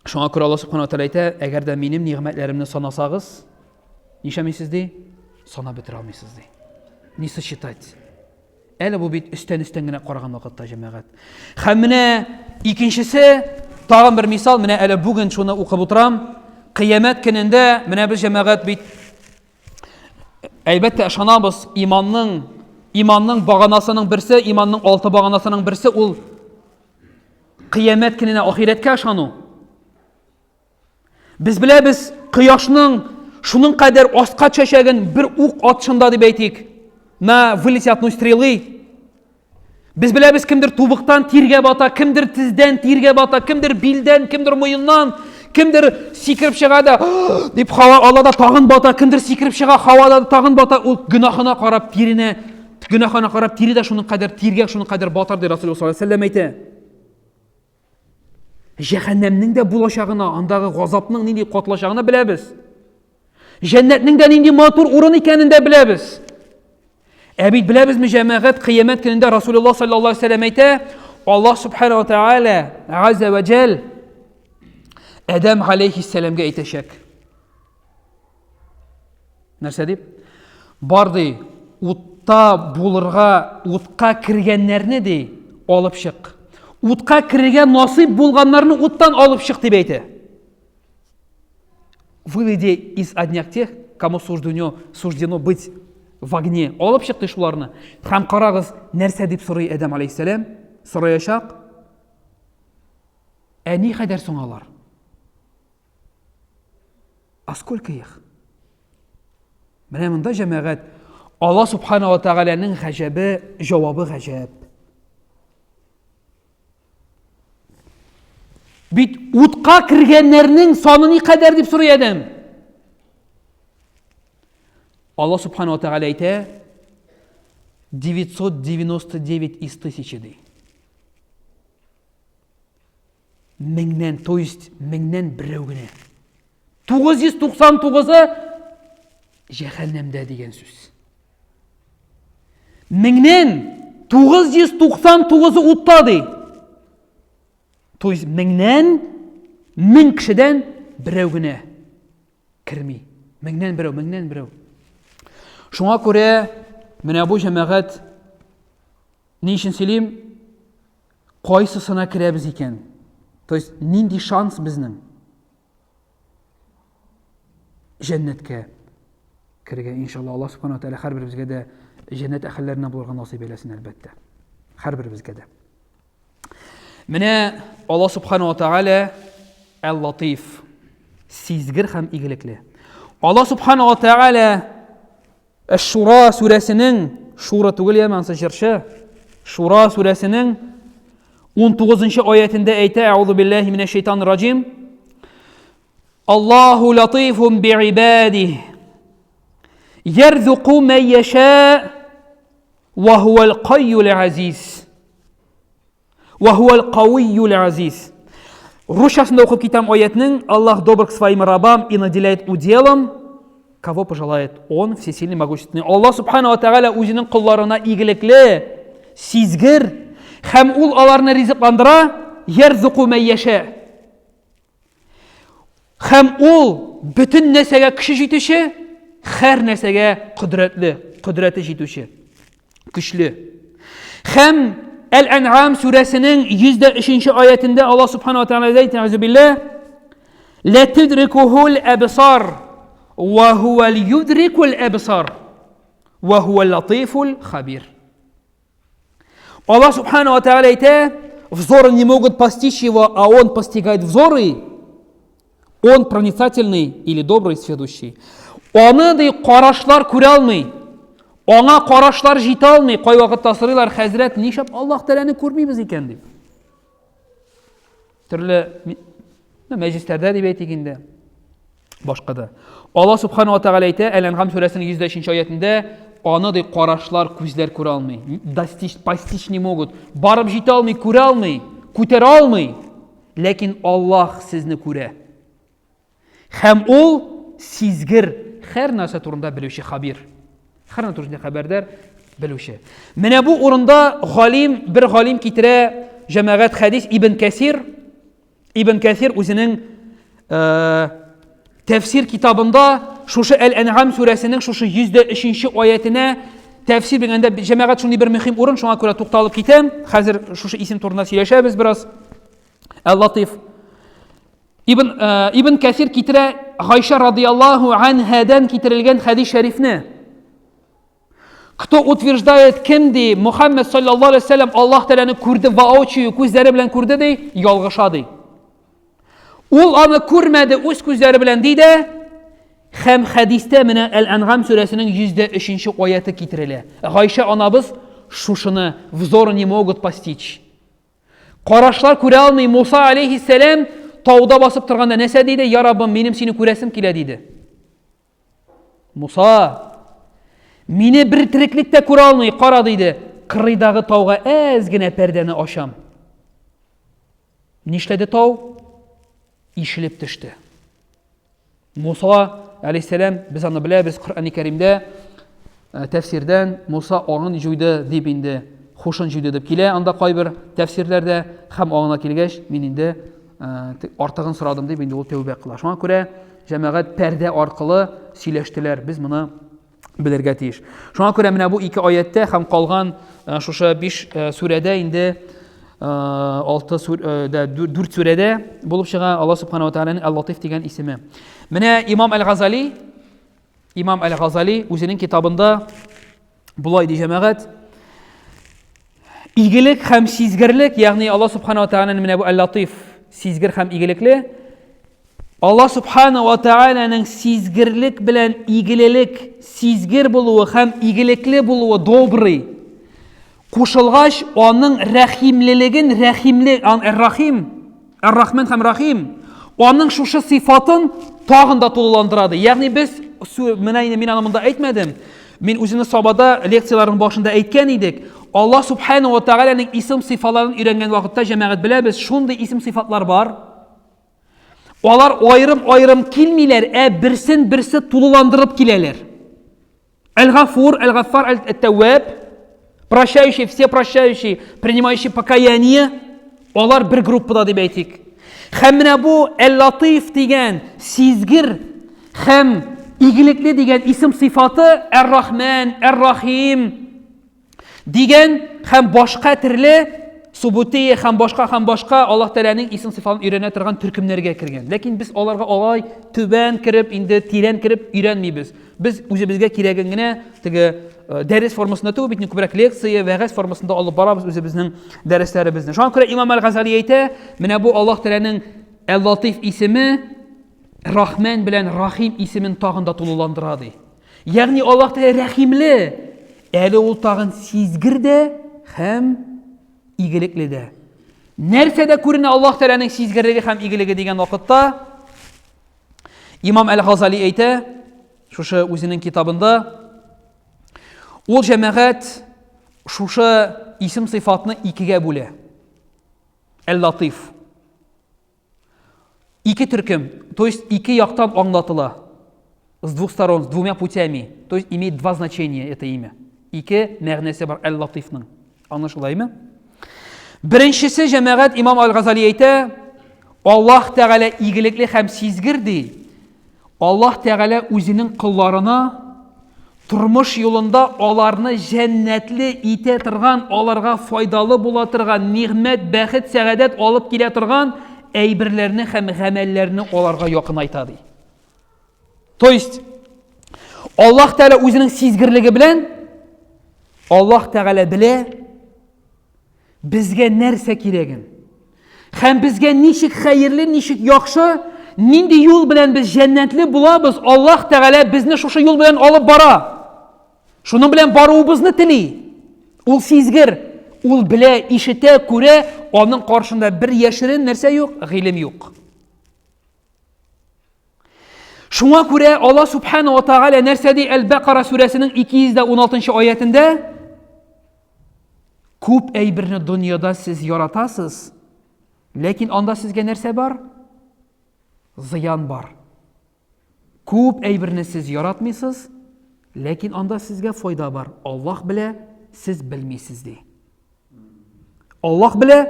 Speaker 1: шуңа күрә Алла Субхану Тәгалә әйтә, әгәр дә минем нигъмәтләремне санасагыз, нишләмисез ди? Санап бетерә алмыйсыз ди. Не сочетать. Әле бу бит өстән-өстән генә караган вакытта җәмәгать. Һәм менә икенчесе, тагын бер мисал, менә әле бүген шуны укып утырам. Кыямәт көнендә менә без җәмәгать бит Әлбәттә, ышанабыз, иманның иманның баганасының берсе, иманның алты баганасының берсе ул кыямәт көненә, ахирәткә ышану. Без беләбез, кояшның шуның кадәр аска төшәчәген бер ук атышында дип әйтик. На вылете одной стрелы. Без беләбез, кемдер тубыктан тиргә бата, кемдер тездән тиргә бата, кемдер билдән, кемдер муеннан, кемдер сикереп чыга да дип һава ала да тагын бата, кемдер сикереп чыга, һавада да тагын бата. Ул гөнаһына карап тиренә, гөнаһына карап тире дә шуның кадәр тиргә шуның кадәр батар ди Расулуллаһ саллаллаһу алейһи ва сәлләм әйтә. Җәһәннәмнең дә булачагына, андагы газапның нинди катылачагына беләбез. Җәннәтнең дә нинди матур урын икәнен дә беләбез. Ә бит беләбезме, җәмәгать, кыямәт көнендә Расулуллаһ саллаллаһу алейһи ва сәлләм әйтә, Аллаһ субхана ва тааля азза ва җәл Адәм алейхиссәламгә әйтәчәк. Нәрсә дип? Бар ди, утта булырга, утка кергәннәрне ди, алып чык. Утка керергә насыйп булганнарны уттан алып чык дип әйтә. Выведи из огня тех, кому суждено, суждено быть в огне. Алып чыкты шуларны. Һәм карагыз, нәрсә дип сорый Адәм алейхиссәлам? Сораячак. Ә ни кадәр соң алар? А сколько их? Менә монда җәмәгать Алла субхана ва тәгаләнең гаҗәбе, җавабы гаҗәп. Бит утка кергәннәрнең саны никадәр дип сорый адәм. Алла субхана ва тәгалә әйтә, 999 из тысячи ди. Меңнән, то есть меңнән берәү генә. 999-ы җәһәннәмдә дигән сүз. Меңнән 999-ы утта ди. То есть меңнән мең кешедән берәү генә керми. Меңнән берәү, меңнән берәү. Шуңа күрә менә бу җәмәгать ни өчен сөйлим? Кайсысына керәбез икән? То есть нинди шанс безнең? Җәннәткә керергә иншалла Аллаһ субхана тәгалә һәрберебезгә дә җәннәт әһелләреннән булырга насыйп әйләсен әлбәттә. Һәрберебезгә дә. Менә Аллаһ субхана ва тәгалә Әл-Латиф, сизгер һәм игелекле. Аллаһ субхана ва тәгалә Әш-Шура сүрәсенең, Шура түгел яме, ансы җырчы, Шура сүрәсенең 19 аятендә әйтә, Әгъузу биллаһи минәш шайтанир раҗим. Аллаһу латифун би'ибадиһи. Ярзуку ман яша ва хуал кайюл азиз. Ва хуал кавийюл азиз. Русчасында укып китәм аятның. Аллах добр к своим рабам и наделяет уделом, кого пожелает он, всесильный, могущественный. Аллаһ субхана ва тәгалә үзенең колларына игелекле, сизгер һәм ул аларны ризыкландыра, ярзуку мән яшә. Һәм ул бөтен нәрсәгә көче җитүче, һәр нәрсәгә кодрәтле, кодрәте җитүче, көчле. Һәм Әл-Ән'ам сүрәсенең 103 аятендә Аллаһ субхана ва тааля әйтә, әүзүбилләһ, Ла тудрикухул әбсар ва хуа юдрикул әбсар ва хуа латифул хабир. Аллаһ субхана ва тааля әйтә, взоры не могут постичь его, а он постигает взоры. Он проницательный или добрый сведущий. Аны ди карашлар күрә алмый. Аңа карашлар җитә алмый. Кайвакытта сорыйлар, хәзрәт, нишләп Аллаһ Тәгаләне күрмибез икән дип. Төрле мәҗлесләрдә дип әйтик инде. Башка да. Аллаһ Субхану ва Тәгалә әйтә, Әл-Әнгам сүрәсенең 103 аятендә, аны ди карашлар, күзләр күрә алмый. Достичь, постичь не могут. Барып җитә алмый, күрә алмый, күтәрә алмый. Ләкин Аллаһ сезне күрә. Һәм ул сизгер, һәр нәрсә турында белүче хабир. Һәр нәрсә турында хәбәрдар белүче. Менә бу урында галим, бер галим китерә җәмәгать хәдис Ибн Кәсир. Ибн Кәсир үзенең э, тәфсир китабында шушы Әл-Ән'ам сүрәсенең шушы 103 аятенә тәфсир биргәндә җәмәгать шундый бер мөһим урын, шуңа күрә тукталып китәм. Хәзер шушы исем турында сөйләшәбез бераз. Әл-Латиф. Ибн, э, Ибн Кәсир китерә Гайша радияллаһу анһадан китерелгән хәдис шәрифне. Кто утверждает, кем ди, Мухаммед саллаллаху алейхи вәсәлләм Аллаһ Тәгаләне күрде воочию, күзләре белән күрде ди, ялгыша ди. Ул аны күрмәде үз күзләре белән ди дә, һәм хәдистә менә Әл-Әнгам сүрәсенең 103 аяты китерелә. Гайшә анабыз шушыны взоры не могут постичь. Карашлар күрә алмый. Муса алейхиссәлам тауда басып торганда нәрсә диде? Я Раббым, минем сине күрәсем килә диде. Муса, мине бер тереклек тә күрә алмый, кара диде. Кырыйдагы тауга әз генә пәрдәне ачам. Нишләде тау? Ишелеп төште. Муса алейхиссәлам, без аны беләбез, Коръәни Кәримдә э, тәфсирдән Муса аңын җуйды дип инде хушын җуйды дип килә анда кайбер тәфсирләрдә һәм аңына килгәч, мин инде э, артыгын сорадым дип инде ул тәүбә кыла. Шуңа күрә җәмәгать пәрдә аркылы сөйләштеләр. Без моны белергә тиеш. Шуңа күрә менә бу ике аяттә һәм калган э, шушы биш э, сүрәдә инде э, алты сүрәдә, дүрт сүрәдә булып чыга Аллаһ Субхану ва Тааляның Әл-Латиф дигән исеме. Менә Имам Әл-Газали, Имам Әл-Газали үзенең китабында болай ди җәмәгать, игелек һәм сизгерлек, ягъни Аллаһ Субхану ва Тааляның менә бу Әл-Латиф сизгер һәм игелекле, Аллаһ Субхана ва Тааляның сизгерлек белән игелелек, сизгер булуы һәм игелекле булуы, добрый, кушылгач, аның рәхимлелеген, рәхимле, Ар-Рахим, Ар-Рахман һәм Рахим, аның шушы сыйфатын тагын да тулыландыра ди. Ягъни без менә инде мин аны монда әйтмәдем. Мин үземне Сабада лекцияләрнең башында әйткән идек. Аллаһ Субхана ва Тааляның исем сыйфаларын өйрәнгән вакытта җәмәгать беләбез, шундый исем сыйфатлар бар. Алар аерым-аерым килмиләр, ә берсен берсе тулыландырып киләләр. Әл-Гафур, Әл-Гаффар, Әл-Тәвваб, прощающий, все прощающий, принимающий покаяние, алар бер группада дип әйтик. Һәм менә бу Әл-Латиф дигән сизгер һәм игелекле дигән исем сыйфаты Әр-Рахман, Әр-Рахим, Дигән һәм башка төрле субутия һәм башка һәм башка Аллаһ Тәгаләнең исем сыйфатын өйрәнә торган төркемнәргә кергән. Ләкин без аларга алай түбән кереп, инде тирән кереп өйрәнмибез. Без үзебезгә кирәген генә теге э, дәрес формасында түгел, бит күбрәк лекция, вәгазь формасында алып барабыз үзебезнең дәресләребезне. Шуңа күрә Имам Әл-Газали әйтә, менә бу Аллаһ Тәгаләнең Әл-Латиф исеме Рахман белән Рахим исемен тагын да тулыландыра ди. Ягъни Аллаһ Тәгалә рәхимле, әле ул тагын сизгер дә һәм игелекле дә. Нәрсәдә күренә Аллаһ Тәгаләнең сизгерлеге һәм игелеге дигән вакытта Имам Әл-Газали әйтә, шушы үзенең китабында, ул җәмәгать шушы исем сыйфатны икегә бүлә. Әл-Латиф. Ике төркем, то есть ике яктан аңлатыла. С двух сторон, с двумя путями. То есть имеет два значения это имя. Ике мәгънәсе бар Әл-Латифның. Аңлашылаймы? Беренчесе җәмәгать Имам Аль-Газали әйтә, Аллаһ Тәгалә игелекле һәм сизгер ди. Аллаһ Тәгалә үзенең колларына Тормыш юлында аларны җәннәтле итә торган, аларга файдалы була торган, нигъмәт, бәхет, сәгадәт алып килә торган әйберләрне һәм гамәлләрне аларга якынайта ди. То есть Аллаһ Тәгалә үзенең сизгерлеге белән Аллаһ Тәгалә белә безгә нәрсә кирәген. Һәм безгә ничек хәерле, ничек яхшы, нинди юл белән без җәннәтле булабыз, Аллаһ Тәгалә безне шушы юл белән алып бара. Шуның белән баруыбызны тели. Ул сизгер, ул белә, ишетә, күрә, аның каршында бер яшерен нәрсә юк, гыйлем юк. Шуңа күрә Алла Субхана ва Тааля нәрсә ди Әл-Бакара сүрәсенең 216 аятендә? Күп әйберне дөньяда сез яратасыз, ләкин анда сезгә нәрсә бар? Зыян бар. Күп әйберне сез яратмыйсыз, ләкин анда сезгә файда бар. Аллаһ белә, сез белмисез ди. Аллаһ белә,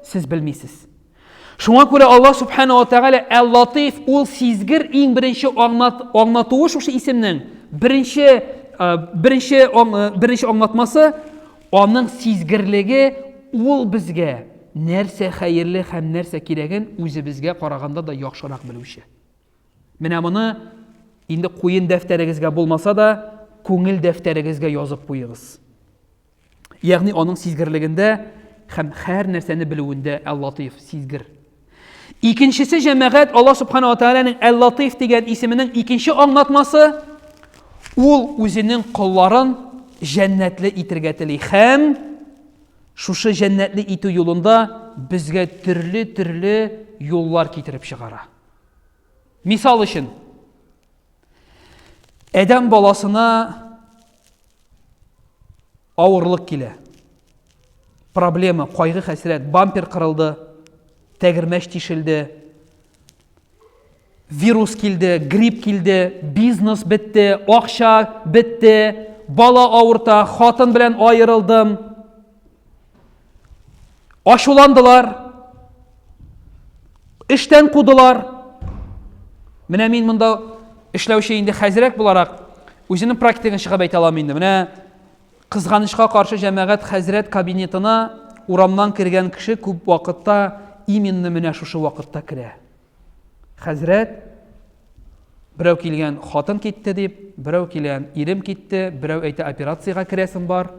Speaker 1: сез белмисез. Шуңа күрә Аллаһ Субхану ва Тааля Әл-Латиф ул сизгер иң беренче аңлат, аңлатуы шушы исемнең беренче э, беренче э, беренче аңлатмасы аның сизгерлеге ул безгә нәрсә хәерле һәм нәрсә кирәген үзебезгә караганда да яхшырак белүче. Менә моны инде куен дәфтәрегезгә булмаса да, күңел дәфтәрегезгә язып куегыз. Ягъни аның сизгерлегендә һәм һәр нәрсәне белүендә Әл-Латыйф сизгер. Икенчесе җәмәгать Аллаһ Субхану ва Тааляның Әл-Латыйф дигән исеменең икенче аңлатмасы ул үзенең колларын җәннәтле итергә тели һәм шушы җәннәтле итү юлында безгә төрле-төрле юллар китереп чыгара. Мисал өчен, адәм баласына Авырлык килә. Проблема, кайгы, хәсрәт, бампер кырылды, тәгәрмәч тишелде, вирус килде, грипп килде, бизнес бетте, акча бетте, бала авырта, хатын белән аерылдым. Ачуландылар. Эштән кудылар. Менә мин монда эшләүче инде хәзрәт буларак үзенең практикадан чыгып әйтә алам инде. Менә кызганычка каршы җәмәгать хәзрәт кабинетына урамнан кергән кеше күп вакытта именно менә шушы вакытта керә. Хәзрәт берәү килгән хатын китте дип, берәү килгән ирем китте, берәү әйтә операциягә керәсем бар.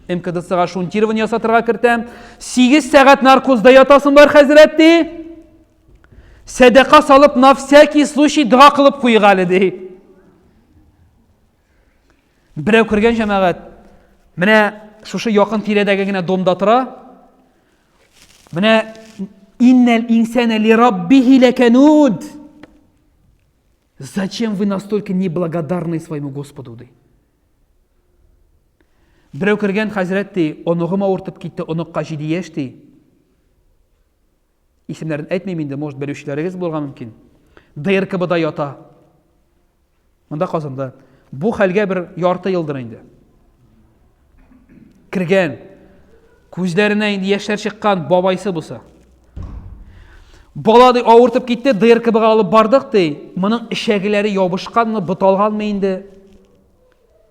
Speaker 1: МКДСга шунтирование ясатырга кертәм. 8 сәгать наркозда ятасың бар, хәзрәт ди. Сәдака салып на всякий случай дога кылып куйык әле ди. Берәү кергән җәмәгать, менә шушы якын тирәдәге генә домда тора. Менә иннәл инсана ли раббихи лакануд. Зачем вы настолько неблагодарны своему Господу, ди. Берәү кергән хәзрәт ди, оныгым авыртып китте, оныкка 7 яшь ди. Исемнәрен әйтмим инде, может, белүчеләрегез булырга мөмкин. ДРКБда ята. Монда Казанда. Бу хәлгә бер ярты елдыр инде. Кергән. Күзләренә инде яшьләр чыккан бабайсы булса. Бала ди авыртып китте, ДРКБга алып бардык ди. Моның эчәгеләре ябышканмы, буталганмы инде?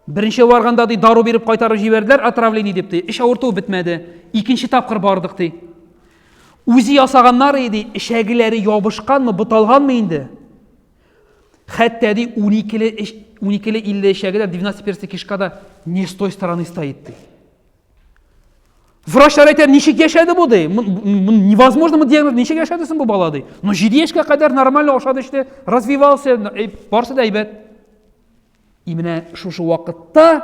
Speaker 1: Беренче барганда ди дару биреп кайтарып җибәрделәр, отравление дип ди. Эч авыртуы бетмәде. Икенче тапкыр бардык ди. Үзе ясаганнар иде, эчәгеләре ябышканмы, буталганмы инде? Хәтта ди 12-ле 12-ле 50 эчәге дә 12 перстый кишка да не с той стороны стоит ди. Врачлар әйтә, ничек яшәде бу ди? Невозможно бу диагноз, ничек яшәде соң бу бала ди? Ну 7 яшькә кадәр нормально ашады эчте, развивался, барысы да әйбәт. И менә шушы вакытта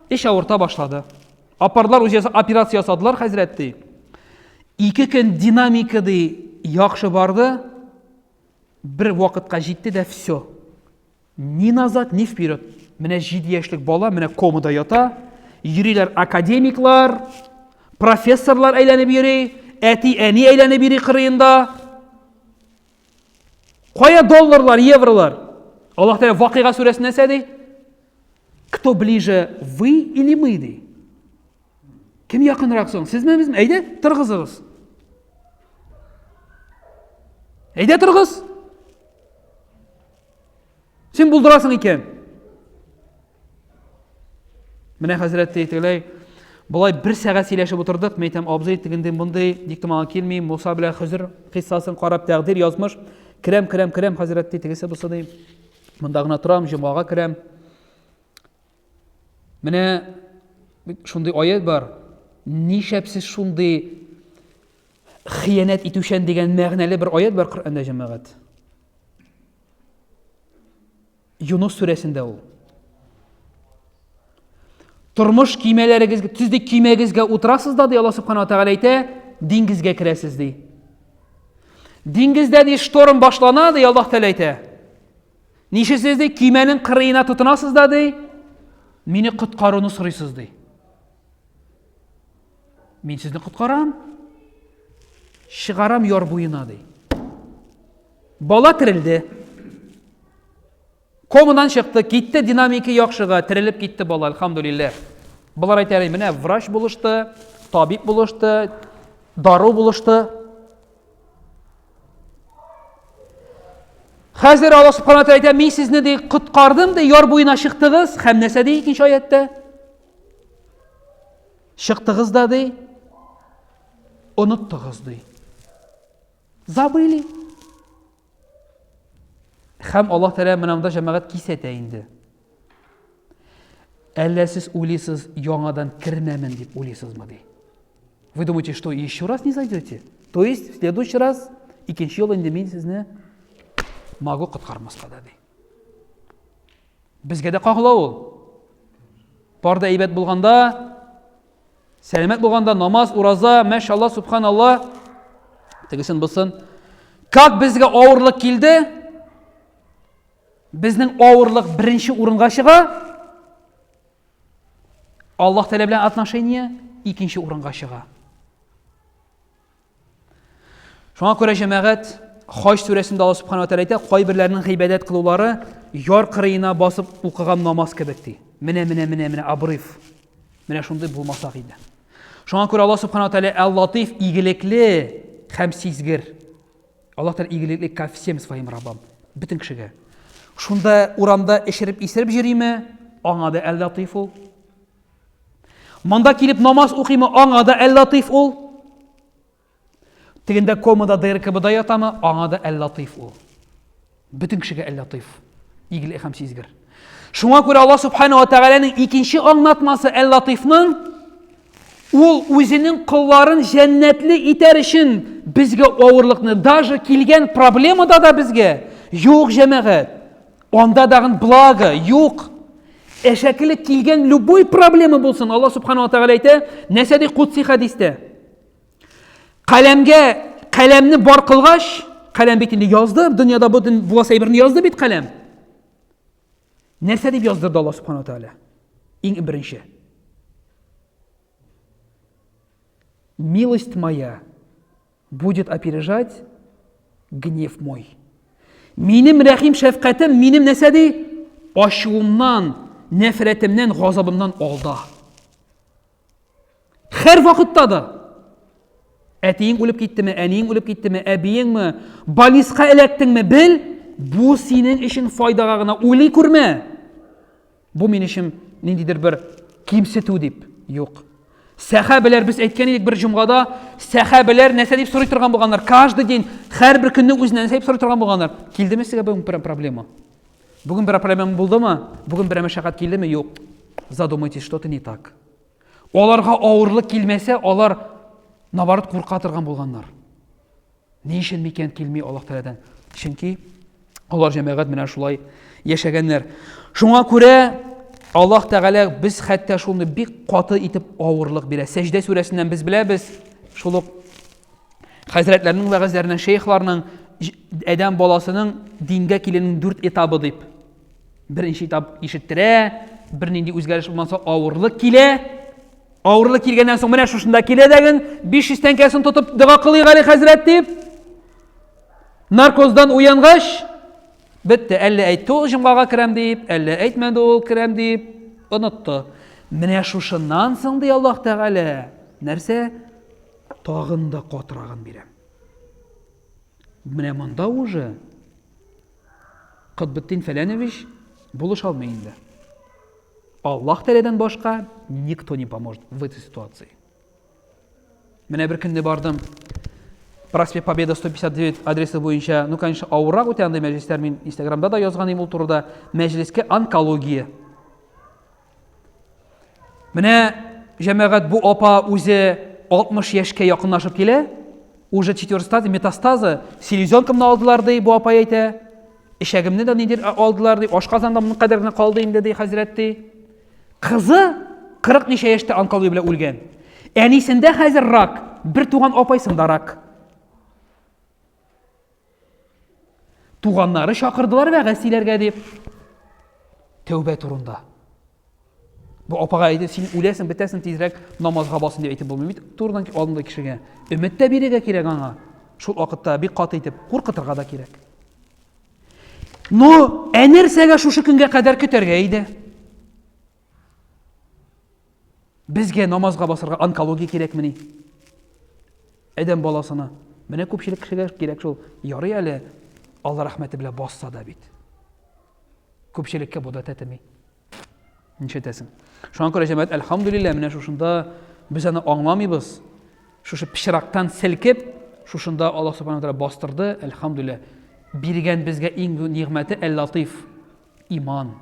Speaker 1: эш авырта башлады. Апарлар үзе операция ясадылар хәзрәт ди. Ике көн динамика ди яхшы барды. Бер вакытка җитте дә все. Ни назад, ни вперед. Менә 7 яшьлек бала менә комада ята. Йөриләр академиклар, профессорлар әйләнеп йөри, әти-әни әйләнеп йөри кырыенда. Кая долларлар, евролар? Аллаһ Тәгалә Вакыйга сүрәсендә нәрсә ди? Кто ближе, вы или мы ди? Кем якынрак соң? Сезме, безме? Әйдә, торгызыгыз. Әйдә торгыз. Син булдырасың икән. Менә хәзрәт тегеләй, болай бер сәгать сөйләшеп утырдык, мин әйтәм, абзый, тегенде мондый, ник томага килми, Муса белән Хозыр кыйссасын карап, тәкъдир язмыш, керәм, керәм, керәм, хәзрәт ди, тегесе бусы ди. Монда гына торам, җомгага керәм. Менә шундый аят бар. Нишләп сез шундый хыянәт итүчән дигән мәгънәле бер аят бар Коръәндә, җәмәгать. Юнус сүрәсендә ул. Тормыш көймәләрегезгә, сез ди көймәгезгә утырасыз да, ди Алла Субхану Тәгалә әйтә, диңгезгә керәсез ди. Диңгездә ди шторм башлана, ди Аллаһ Тәгалә әйтә. Ничә сез ди көймәнең кырыена тотынасыз да ди, мине коткаруны сорыйсыз ди. Мин сезне коткарам. Чыгарам яр буена ди. Бала терелде. Комадан чыкты, китте динамика яхшыга, терелеп китте бала, альхамдулилләһ. Болар әйтә, менә врач булышты, табиб булышты, дару булышты. Хәзер Алла Субхана Тәгалә әйтә, мин сезне ди коткардым ди, яр буена чыктыгыз. Һәм нәрсә ди икенче аятта? Чыктыгыз да ди, оныттыгыз ди. Забыли. Һәм Аллаһ Тәгалә менә монда җәмәгать кисәтә инде. Әллә сез уйлыйсыз, яңадан кермәмен дип уйлыйсызмы ди. Вы думаете, что еще раз не зайдете? То есть в следующий раз икенче юлы инде мин сезне могу коткармаска да ди. Безгә дә кагыла ул. Бар да әйбәт булганда, Сәламәт булганда намаз, ураза, мәшалла, субханалла, тегесен бусын. Как безгә авырлык килде? Безнең авырлык беренче урынга чыга. Аллаһ Тәгалә белән отношение икенче урынга чыга. Шуңа күрә җәмәгать Хаҗ сүрәсендә Аллаһ Субхану ва Тәгалә әйтә, кайберләренең гыйбадәт кылулары яр кырыена басып укыган намаз кебек ди. Менә, менә, менә, менә обрыв. Менә шундый булмасак иде. Шуңа күрә Аллаһ Субхану ва Тәгалә Әл-Латиф игелекле һәм сизгер. Аллаһ Тәгалә игелекле ко всем своим рабам. Бөтен кешегә. Шунда урамда эчереп исереп йөриме? Аңа да Әл-Латиф ул. Монда килеп намаз укыймы? Аңа да Әл-Латиф ул. Тегендә комада ДРКБда ятамы, аңа да Әл-Латыйф ул. Бөтен кешегә Әл-Латыйф. Игеле һәм сизгер. Шуңа күрә Аллаһ Субхану ва Тәгаләнең икенче аңлатмасы Әл-Латыйфның ул үзенең колларын җәннәтле итәр өчен безгә авырлыкны, даже килгән проблемада да безгә юк җәмәгать. Анда дагын благо юк. Әшәкелек килгән любой проблема булсын, Аллаһ Субхану ва Тәгалә әйтә, нәрсә ди кудси хәдистә? Каләмгә каләмне бар кылгач, каләм бит инде язды, дөньяда бөтен буласы әйберне язды бит каләм. Нәрсә дип яздырды Аллаһ Субхану Тәгалә? Иң беренче. Милость моя будет опережать гнев мой. Минем рәхим шәфкатем, минем нәрсә ди? Ачуымнан, нәфрәтемнән, газабымнан алда. Һәр вакытта да. Әтиең үлеп киттеме, әниең үлеп киттеме, әбиеңме, больниска эләктеңме, бел, бу синең өчен файдага гына уйлый күрмә. Бу мин өчен ниндидер бер кимсетү дип. Юк. Сәхабәләр без әйткән идек бер җомгада, сәхабәләр нәрсә дип сорый торган булганнар? Каждый день, һәрбер көнне үзенә нәрсә дип сорый торган булганнар? Килдеме сезгә бүген бер проблема? Бүген бер проблема булдымы? Бүген бер мәшәкать килдеме? Юк. Задумайтесь, что-то не так. Аларга авырлык килмәсә, алар наоборот курка торган булганнар. Ни өчен микән килми Аллаһ Тәгаләдән? Чөнки алар җәмәгать менә шулай яшәгәннәр. Шуңа күрә Аллаһ Тәгалә без хәтта шуны бик каты итеп авырлык бирә. Сәҗдә сүрәсеннән без беләбез, шул ук хәзрәтләрнең вәгазьләреннән, шейхларның адәм баласының дингә киленең дүрт этабы дип. Беренче этап ишеттерә, бернинди үзгәреш булмаса авырлык килә. Авырлык килгәннән соң менә шушында килә дәген 500 тәңкәсен тотып дога кылыйк әле хәзрәт дип. Наркоздан уянгач, бетте. Әллә әйтте ул җомгага керәм дип, әллә әйтмәде ул керәм дип, онытты. Менә шушыннан соң ди Аллаһ Тәгалә, нәрсә? Тагын да катырагын бирәм. Менә монда уже Котбетдин Фәләнович булыша алмый инде. Аллаһ Тәгаләдән башка никто не поможет в этой ситуации. Менә бер көнне бардым. Проспект Победа 159 адресы буенча, ну, конечно, авыррак үтә андый мәҗлесләр, мин Инстаграмда да язган идем ул турыда. Мәҗлескә онкология. Менә җәмәгать бу апа үзе 60 яшькә якынлашып килә. Уже четвертый стадия метастазы, селезенкамны алдылар ди, бу апай әйтә. Эчәгемне дә нидер алдылар ди, ашказанда моның кадәр генә калды инде ди хәзрәт ди. Кызы 40 ничә яшьтә онкология белән үлгән. Әнисендә хәзер рак, бер туган апайсында рак. Туганнары чакырдылар вәгазь сөйләргә дип. Тәүбә турында. Бу апага әйтеп, син үләсең, бетәсең, тизрәк намазга басын дип әйтеп булмый бит. Турыдан алдында кешегә. Өмет тә бирергә кирәк аңа. Шул вакытта бик каты итеп куркытырга да кирәк. Но ә нәрсәгә шушы көнгә кадәр көтәргә иде? Безгә намазга басырга онкология кирәкмени? Адәм баласына. Менә күпчелек кешегә кирәк шул. Ярый әле Алла рәхмәте белән басса да бит. Күпчелеккә бу да тәтеми. Нишләтәсең? Шуңа күрә җәмәгать, әлхәмдүлилләһ, менә шушында без аны аңламыйбыз. Шушы пычрактан селкеп, шушында Аллаһ субхана тәгалә бастырды, әлхәмдүлилләһ. Биргән безгә иң зур нигъмәте әл-латиф, иман.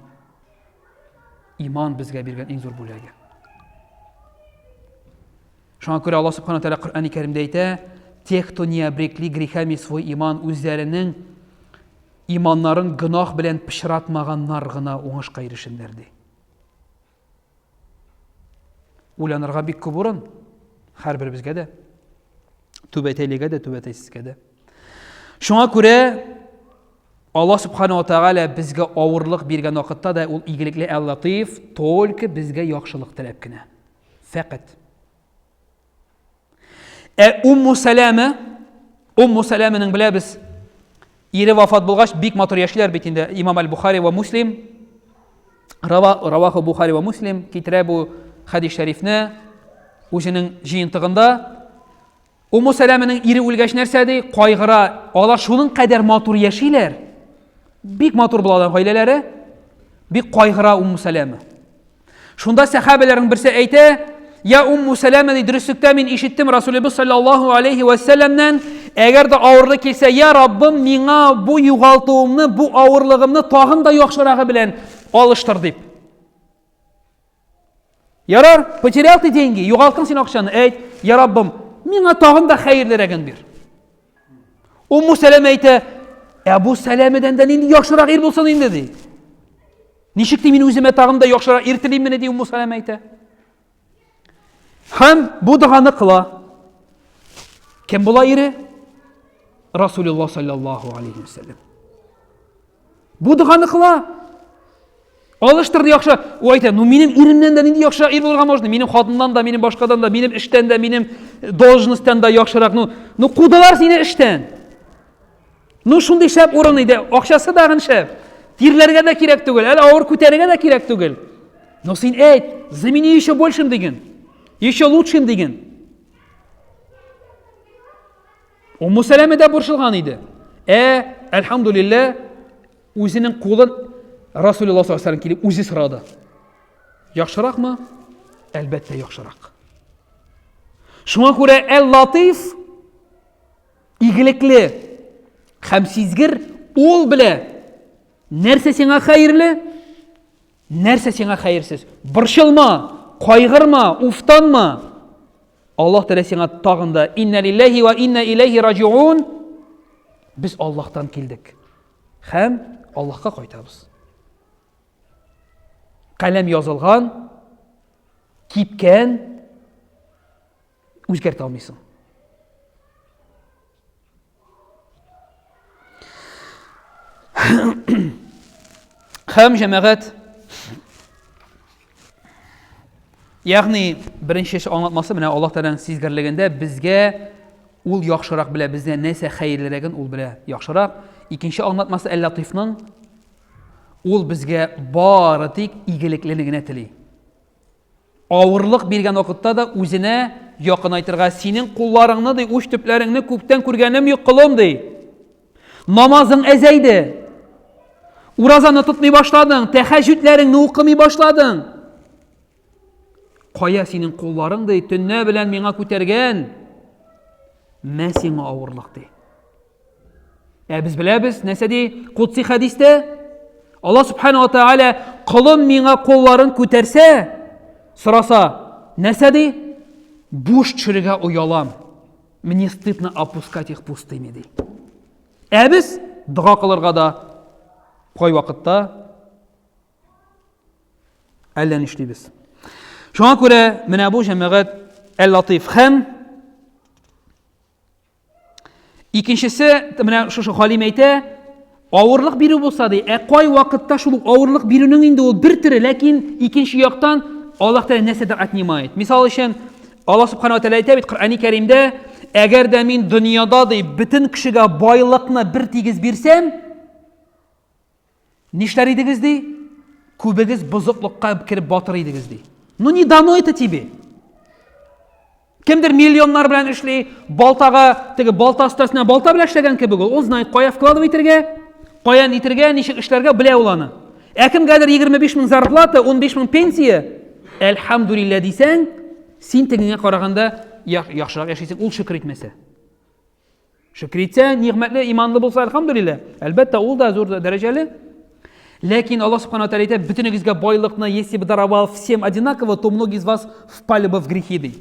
Speaker 1: Иман безгә биргән иң зур бүләге. Шуңа күрә Аллаһ субхана тәгалә Коръәни Кәримдә әйтә, те, кто не обрекли грехами свой иман, үзләренең иманнарын гөнаһ белән пычратмаганнар гына уңышка ирешеннәр ди. Уйланырга бик күп урын һәрберебезгә дә. Түбәтәйлегә дә, түбәтәйсезгә дә. Шуңа күрә Аллаһ Субхану ва Тааля безгә авырлык биргән вакытта да ул игелекле Әл-Латиф только безгә яхшылык теләп кенә. Фәкать. Ә Умму Сәләмә, Умму Сәләмәнең беләбез, ире вафат булгач, бик матур яшиләр бит инде. Имам Аль-Бухари ва Муслим, Раваху Бухари ва Муслим китерә бу хәдис шәрифне үзенең җыентыгында. Умму Сәләмәнең ире үлгәч нәрсә ди? Кайгыра. Алар шуның кадәр матур яшиләр. Бик матур була алар гаиләләре. Бик кайгыра Умму Сәләмә. Шунда сәхабәләрнең берсе әйтә, Я Умму Сәләмә ди, дөреслектә мин ишеттем Расулыбыз саллаллаһу алейхи ва сәлләмнән, әгәр дә авырлык килсә, я Раббым, миңа бу югалтуымны, бу авырлыгымны тагын да яхшырагы белән алыштыр дип. Ярар, потерял ты деньги, югалттың син акчаны, әйт, я Раббым, миңа тагын да хәерлерәген бир. Умму Сәләмә әйтә, Әбу Сәләмәдән дә нинди яхшырак ир булсын инде, ди. Ничек ди мин үземә тагын да яхшырак ир телиммени, ди Умму Сәләмә әйтә. Һәм бу доганы кыла. Кем була ире? Расулуллах саллаллаху алейхи вәсәлләм. Бу доганы кыла. Алыштырды яхшы. Ул әйтә, ну минем иремнән дә нинди яхшы ир булырга можно? Минем хатыннан да, минем башкадан да, минем эштән дә, минем э, должностьтан да яхшырак. Ну, ну кудылар сине эштән. Ну шундый шәп урын иде, акчасы да шәп. Тирләргә дә кирәк түгел, әле авыр күтәрергә дә кирәк түгел. Но син әйт, замени еще большим диген. Еще лучшим диген. Умму Сәләмә дә борчылган иде. Ә, әлхәмдулиллә, үзенең кулын Расулуллаһ саллаллаһу алейһи килеп үзе сорады. Яхшыракмы? Әлбәттә, яхшырак. Шуңа күрә Әл-Латиф игелекле һәм сизгер ул белә нәрсә сиңа хәерле, нәрсә сиңа хәерсез. Борчылма, кайгырма, уфтанма. Аллаһ Тәгалә сиңа тагын да инна лилләһи ва инна иләйһи раҗиун. Без Аллаһтан килдек. Һәм Аллаһка кайтабыз. Каләм язылган, кипкән, үзгәртә алмыйсың. Һәм җәмәгать Ягъни беренче аңлатмасы менә Аллаһ Тәгаләнең сизгерлегендә безгә ул яхшырак белә, безгә нәрсә хәерлерәген ул белә яхшырак. Икенче аңлатмасы Әл-Латифның ул безгә бары тик игелеклене генә тели. Авырлык биргән вакытта да үзенә якынайтырга, синең кулларыңны, ди, уч төпләреңне күптән күргәнем юк, колым, ди. Намазың әзәйде. Уразаны тотмый башладың, тәхәҗҗүдләреңне укымый башладың. Кая синең кулларың, ди, төннә белән миңа күтәргән. Мә сиңа авырлык, ди. Ә без беләбез, нәрсә ди? Кудси хәдистә Алла субхана ва тааля колым миңа кулларын күтәрсә, сораса, нәрсә ди? Буш төшерергә оялам. Мне стыдно опускать их пустыми, ди. Ә без дога кылырга да кай вакытта әллә нишлибез. Шуңа күрә менә бу җәмәгать Әл-Латиф һәм Икенчесе, менә шушы галим әйтә, авырлык бирү булса ди, ә кай вакытта шул ук авырлык бирүнең инде ул бер төре, ләкин икенче яктан Аллаһ Тәгалә нәрсәдер отнимает. Мисал өчен, Аллаһ Субхану ва Тәгалә әйтә бит Коръәни Кәримдә, әгәр дә мин дөньяда ди бөтен кешегә байлыкны бер тигез бирсәм, Нишләр идегез ди? Күбегез бозыклыкка кереп батыр идегез ди. Ну не дано это тебе. Кемдер миллионнар белән эшли, балтага, теге балта остасына балта белән эшләгән кебек ул. Ул знает, кая вкладывать итәргә, кая нитергә, ничек эшләргә белә ул аны. Ә кемгәдер 25 мең зарплата, 15 мең пенсия, әлхәмдүлилләһ дисәң, син тегеңә караганда яхшырак яшисең, ул шөкер итмәсә. Шөкер итсә, нигъмәтле, иманлы булса, әлхәмдүлилләһ. Әлбәттә, ул да зур дәрәҗәле. Ләкин Аллаһ Субхану Тәгалә әйтә, бөтенегезгә байлыкны, если бы даровал всем одинаково, то многие из вас впали бы в грехи, ди.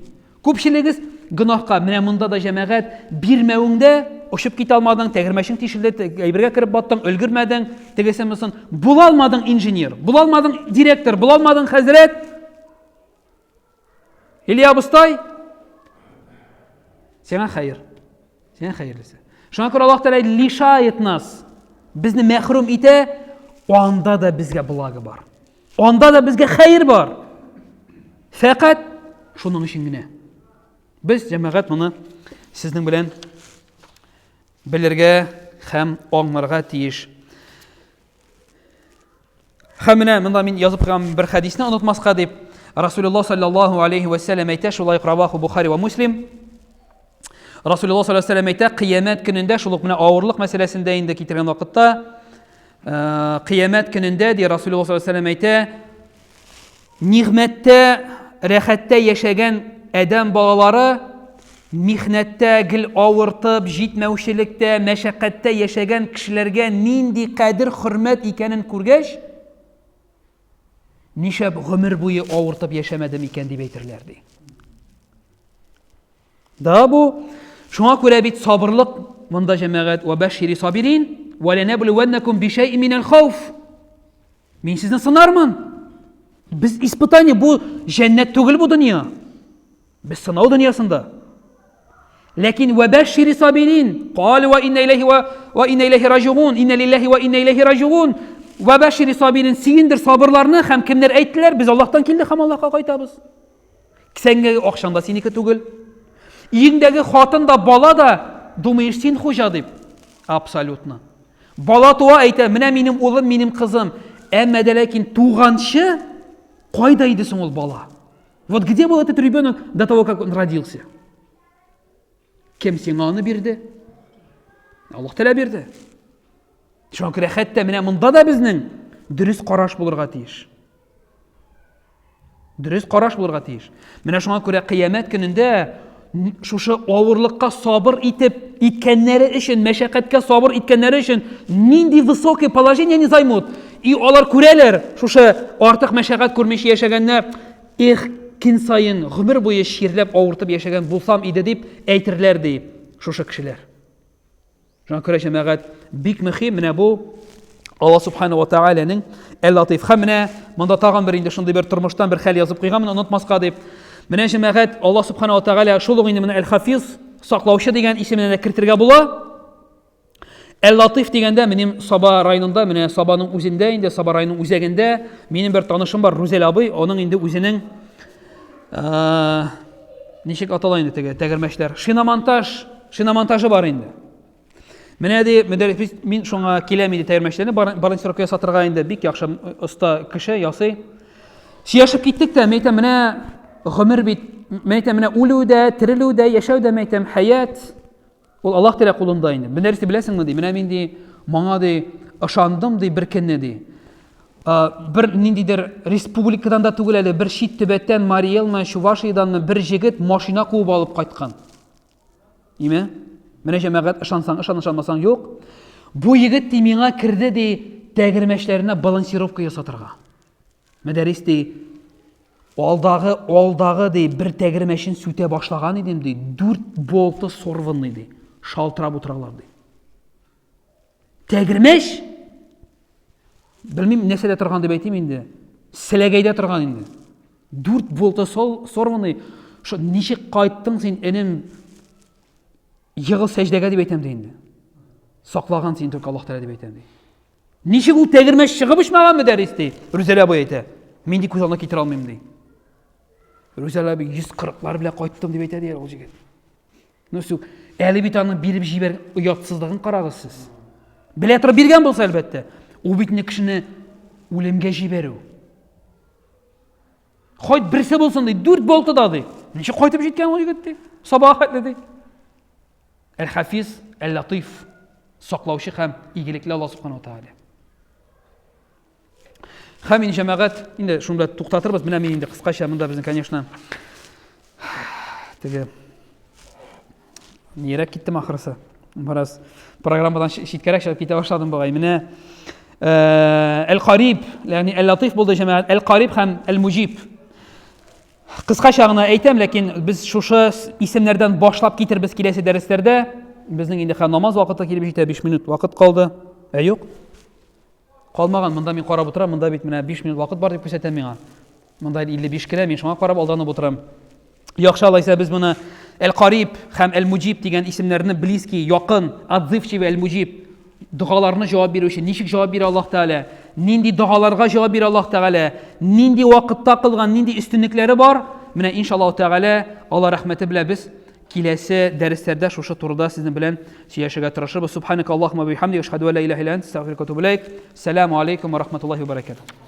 Speaker 1: Күпчелегез гөнаһка, менә монда да җәмәгать бирмәвеңдә очып китә алмадың, тәгәрмәчең тишелде, әйбергә кереп баттың, өлгермәдең, тегесе мосын. Була алмадың инженер, була алмадың директор, була алмадың хәзрәт. Илья абыстай, сиңа хәер. Сиңа хәерлесе. Шуңа күрә Аллаһ Тәгалә лишает нас. Безне мәхрүм итә, анда да безгә благо бар. Анда да безгә хәер бар. Фәкать шуның өчен генә. Без җәмәгать моны сезнең белән белергә һәм аңларга тиеш. Һәм менә монда мин язып куйган бер хәдисне онытмаска дип, Расулуллаһ саллаллаһу алейхи ва сәлләм әйтә, шулай ук раваху Бухари ва Муслим. Расулуллаһ саллаллаһу алейхи ва әйтә, кыямәт көнендә шул ук менә авырлык мәсьәләсендә инде китергән вакытта, э, кыямәт көнендә ди Расулуллаһ саллаллаһу алейхи ва әйтә, Нигъмәттә, рәхәттә яшәгән адәм балалары михнәттә гел авыртып, җитмәүчелектә, мәшәкатьтә яшәгән кешеләргә нинди кадер-хөрмәт икәнен күргәч, нишләп гомер буе авыртып яшәмәдем икән дип әйтерләр ди. Да бу шуңа күрә бит сабырлык монда җәмәгать ва бәшири сабирин ва ланабluwannakum би шәй'ин минәл хауф. Мин сезне сынармын. Без испытание, бу җәннәт түгел бу дөнья. Без сынау дөньясында. Ләкин ва бәшири сабирин, кал ва инна иләһи ва ва инна иләһи раҗигун, инна лилләһи ва инна иләһи раҗигун. Ва бәшири сабирин, сөендер сабырларны һәм кемнәр әйттеләр, без Аллаһтан килдек һәм Аллаһка кайтабыз. Кесәңдәге акчаң да синеке түгел. Өеңдәге хатын да, бала да, думаешь, син хуҗа дип. Абсолютно. Бала туа әйтә, менә минем улым, минем кызым. Әмма дә ләкин туганчы кайда иде соң ул бала? Вот где был этот ребенок до того, как он родился? Кем сиңа аны бирде? Аллаһ Тәгалә бирде. Шуңа күрә хәтта менә монда да безнең дөрес караш булырга тиеш. Дөрес караш булырга тиеш. Менә шуңа күрә кыямәт көнендә шушы авырлыкка сабыр итеп иткәннәре өчен, мәшәкатькә сабыр иткәннәре өчен нинди высокое положение не займут. И алар күрәләр, шушы артык мәшәкать күрмичә яшәгәннәр, эх, көн саен гомер буе чирләп авыртып яшәгән булсам иде дип әйтерләр ди шушы кешеләр. Шуңа күрә җәмәгать бик мөһим менә бу Алла субхана ва тааляның Әл-Латиф. Һәм менә монда тагын бер инде шундый бер тормыштан бер хәл язып куйганмын, онытмаска дип. Менә җәмәгать Алла субхана ва тааля шул ук инде менә Әл-Хафиз, саклаучы дигән исеменә дә кертергә була. Әл-Латиф дигәндә минем Саба районында, менә Сабаның үзендә инде, Саба районының үзәгендә минем бер танышым бар, Рүзәл абый, аның инде үзенең ничек атала инде теге тәгәрмәчләр? Шиномонтаж, шиномонтажы бар инде. Менә ди, мөдәррис, мин шуңа киләм инде тәгәрмәчләрне балансировка ясатырга инде бик яхшы оста кеше ясый. Сөйләшеп киттек тә, мин әйтәм, менә гомер бит, мин әйтәм, менә үлү дә, терелү дә, яшәү дә, мин әйтәм, хәят. Ул Аллаһ Тәгалә кулында инде. Бу нәрсә беләсеңме ди? Менә мин ди, моңа ди, ышандым ди бер көнне ди. Бер ниндидер республикадан да түгел әле, бер чит төбәктән, Марий Элмы, Чувашиядәнме бер җегет машина куып алып кайткан. Име? Менә җәмәгать, ышансаң, ышан, ышанмасаң, юк. Бу егет ди миңа керде ди тәгәрмәчләренә балансировка ясатырга. Мәдәрис ди, алдагы, алдагы ди бер тәгәрмәчен сүтә башлаган идем ди, дүрт болты сорванный ди, шалтырап утыралар ди. Тәгәрмәч? Белмим, нәрсәдә торган дип әйтим инде. Селәгәйдә торган инде. Дүрт болты сол, сорванный. Шо ничек кайттың син, энем? Егыл сәҗдәгә дип әйтәм ди инде. Саклаган син только Аллаһ Тәгалә дип әйтәм ди. Ничек ул тәгәрмәч чыгып очмаган мөдәррис ди. Рүзәл абый әйтә. Мин ди күз алдына китерә алмыйм ди. Рүзәл абый 140-лар белән кайттым дип әйтә ди ул җегет. Ну сүк, әле бит аны биреп җибәр оятсызлыгын карагыз сез. Белә торып биргән булса әлбәттә. Ул бит инде кешене үлемгә җибәрү. Хайт берсе булсын ди, дүрт болты да ди. Ничек кайтып җиткән ул егет ди? Сабага хәтле ди. Әл-Хафиз, Әл-Латыйф, саклаучы һәм игелекле Аллаһ субхану тааля. Һәм инде җәмәгать, инде шуны белән туктатырбыз. Менә мин инде кыскача монда безнең, конечно, теге нирәк киттем ахрысы. Бераз программадан читкәрәк чыгып китә башладым бугай. Менә э, Әл-Кариб, ягъни Әл-Латыйф булды җәмәгать, Әл-Кариб һәм Әл-Муҗиб. Кыскача гына әйтәм, ләкин без шушы исемнәрдән башлап китербез киләсе дәресләрдә. Безнең инде хәзер намаз вакыты килеп җитә, 5 минут вакыт калды. Ә юк. Калмаган, монда мин карап утырам, монда бит менә 5 минут вакыт бар дип күрсәтә миңа. Монда 55 кенә, мин шуңа карап алданып утырам. Яхшы алайса без моны Әл-Кариб һәм Әл-Муҗиб дигән исемнәрне близкий, якын, отзывчивый Әл-Муҗиб догаларны җавап бирүче, ничек җавап бирә Аллаһ Тәгалә, нинди догаларга җавап бирә Аллаһ Тәгалә, нинди вакытта кылган, нинди өстенлекләре бар, менә иншаллаһ Тәгалә, Алла рәхмәте белән без Киләсе дәресләрдә шушы турыда сезнең белән сөйләшергә тырышырбыз. Субханaka Аллаһумма бихамдика ашһаду ан ла илаһа илля анта астагфирука ва атубу иләйк. Сәламу алейкум ва рахматуллахи ва баракатуһ.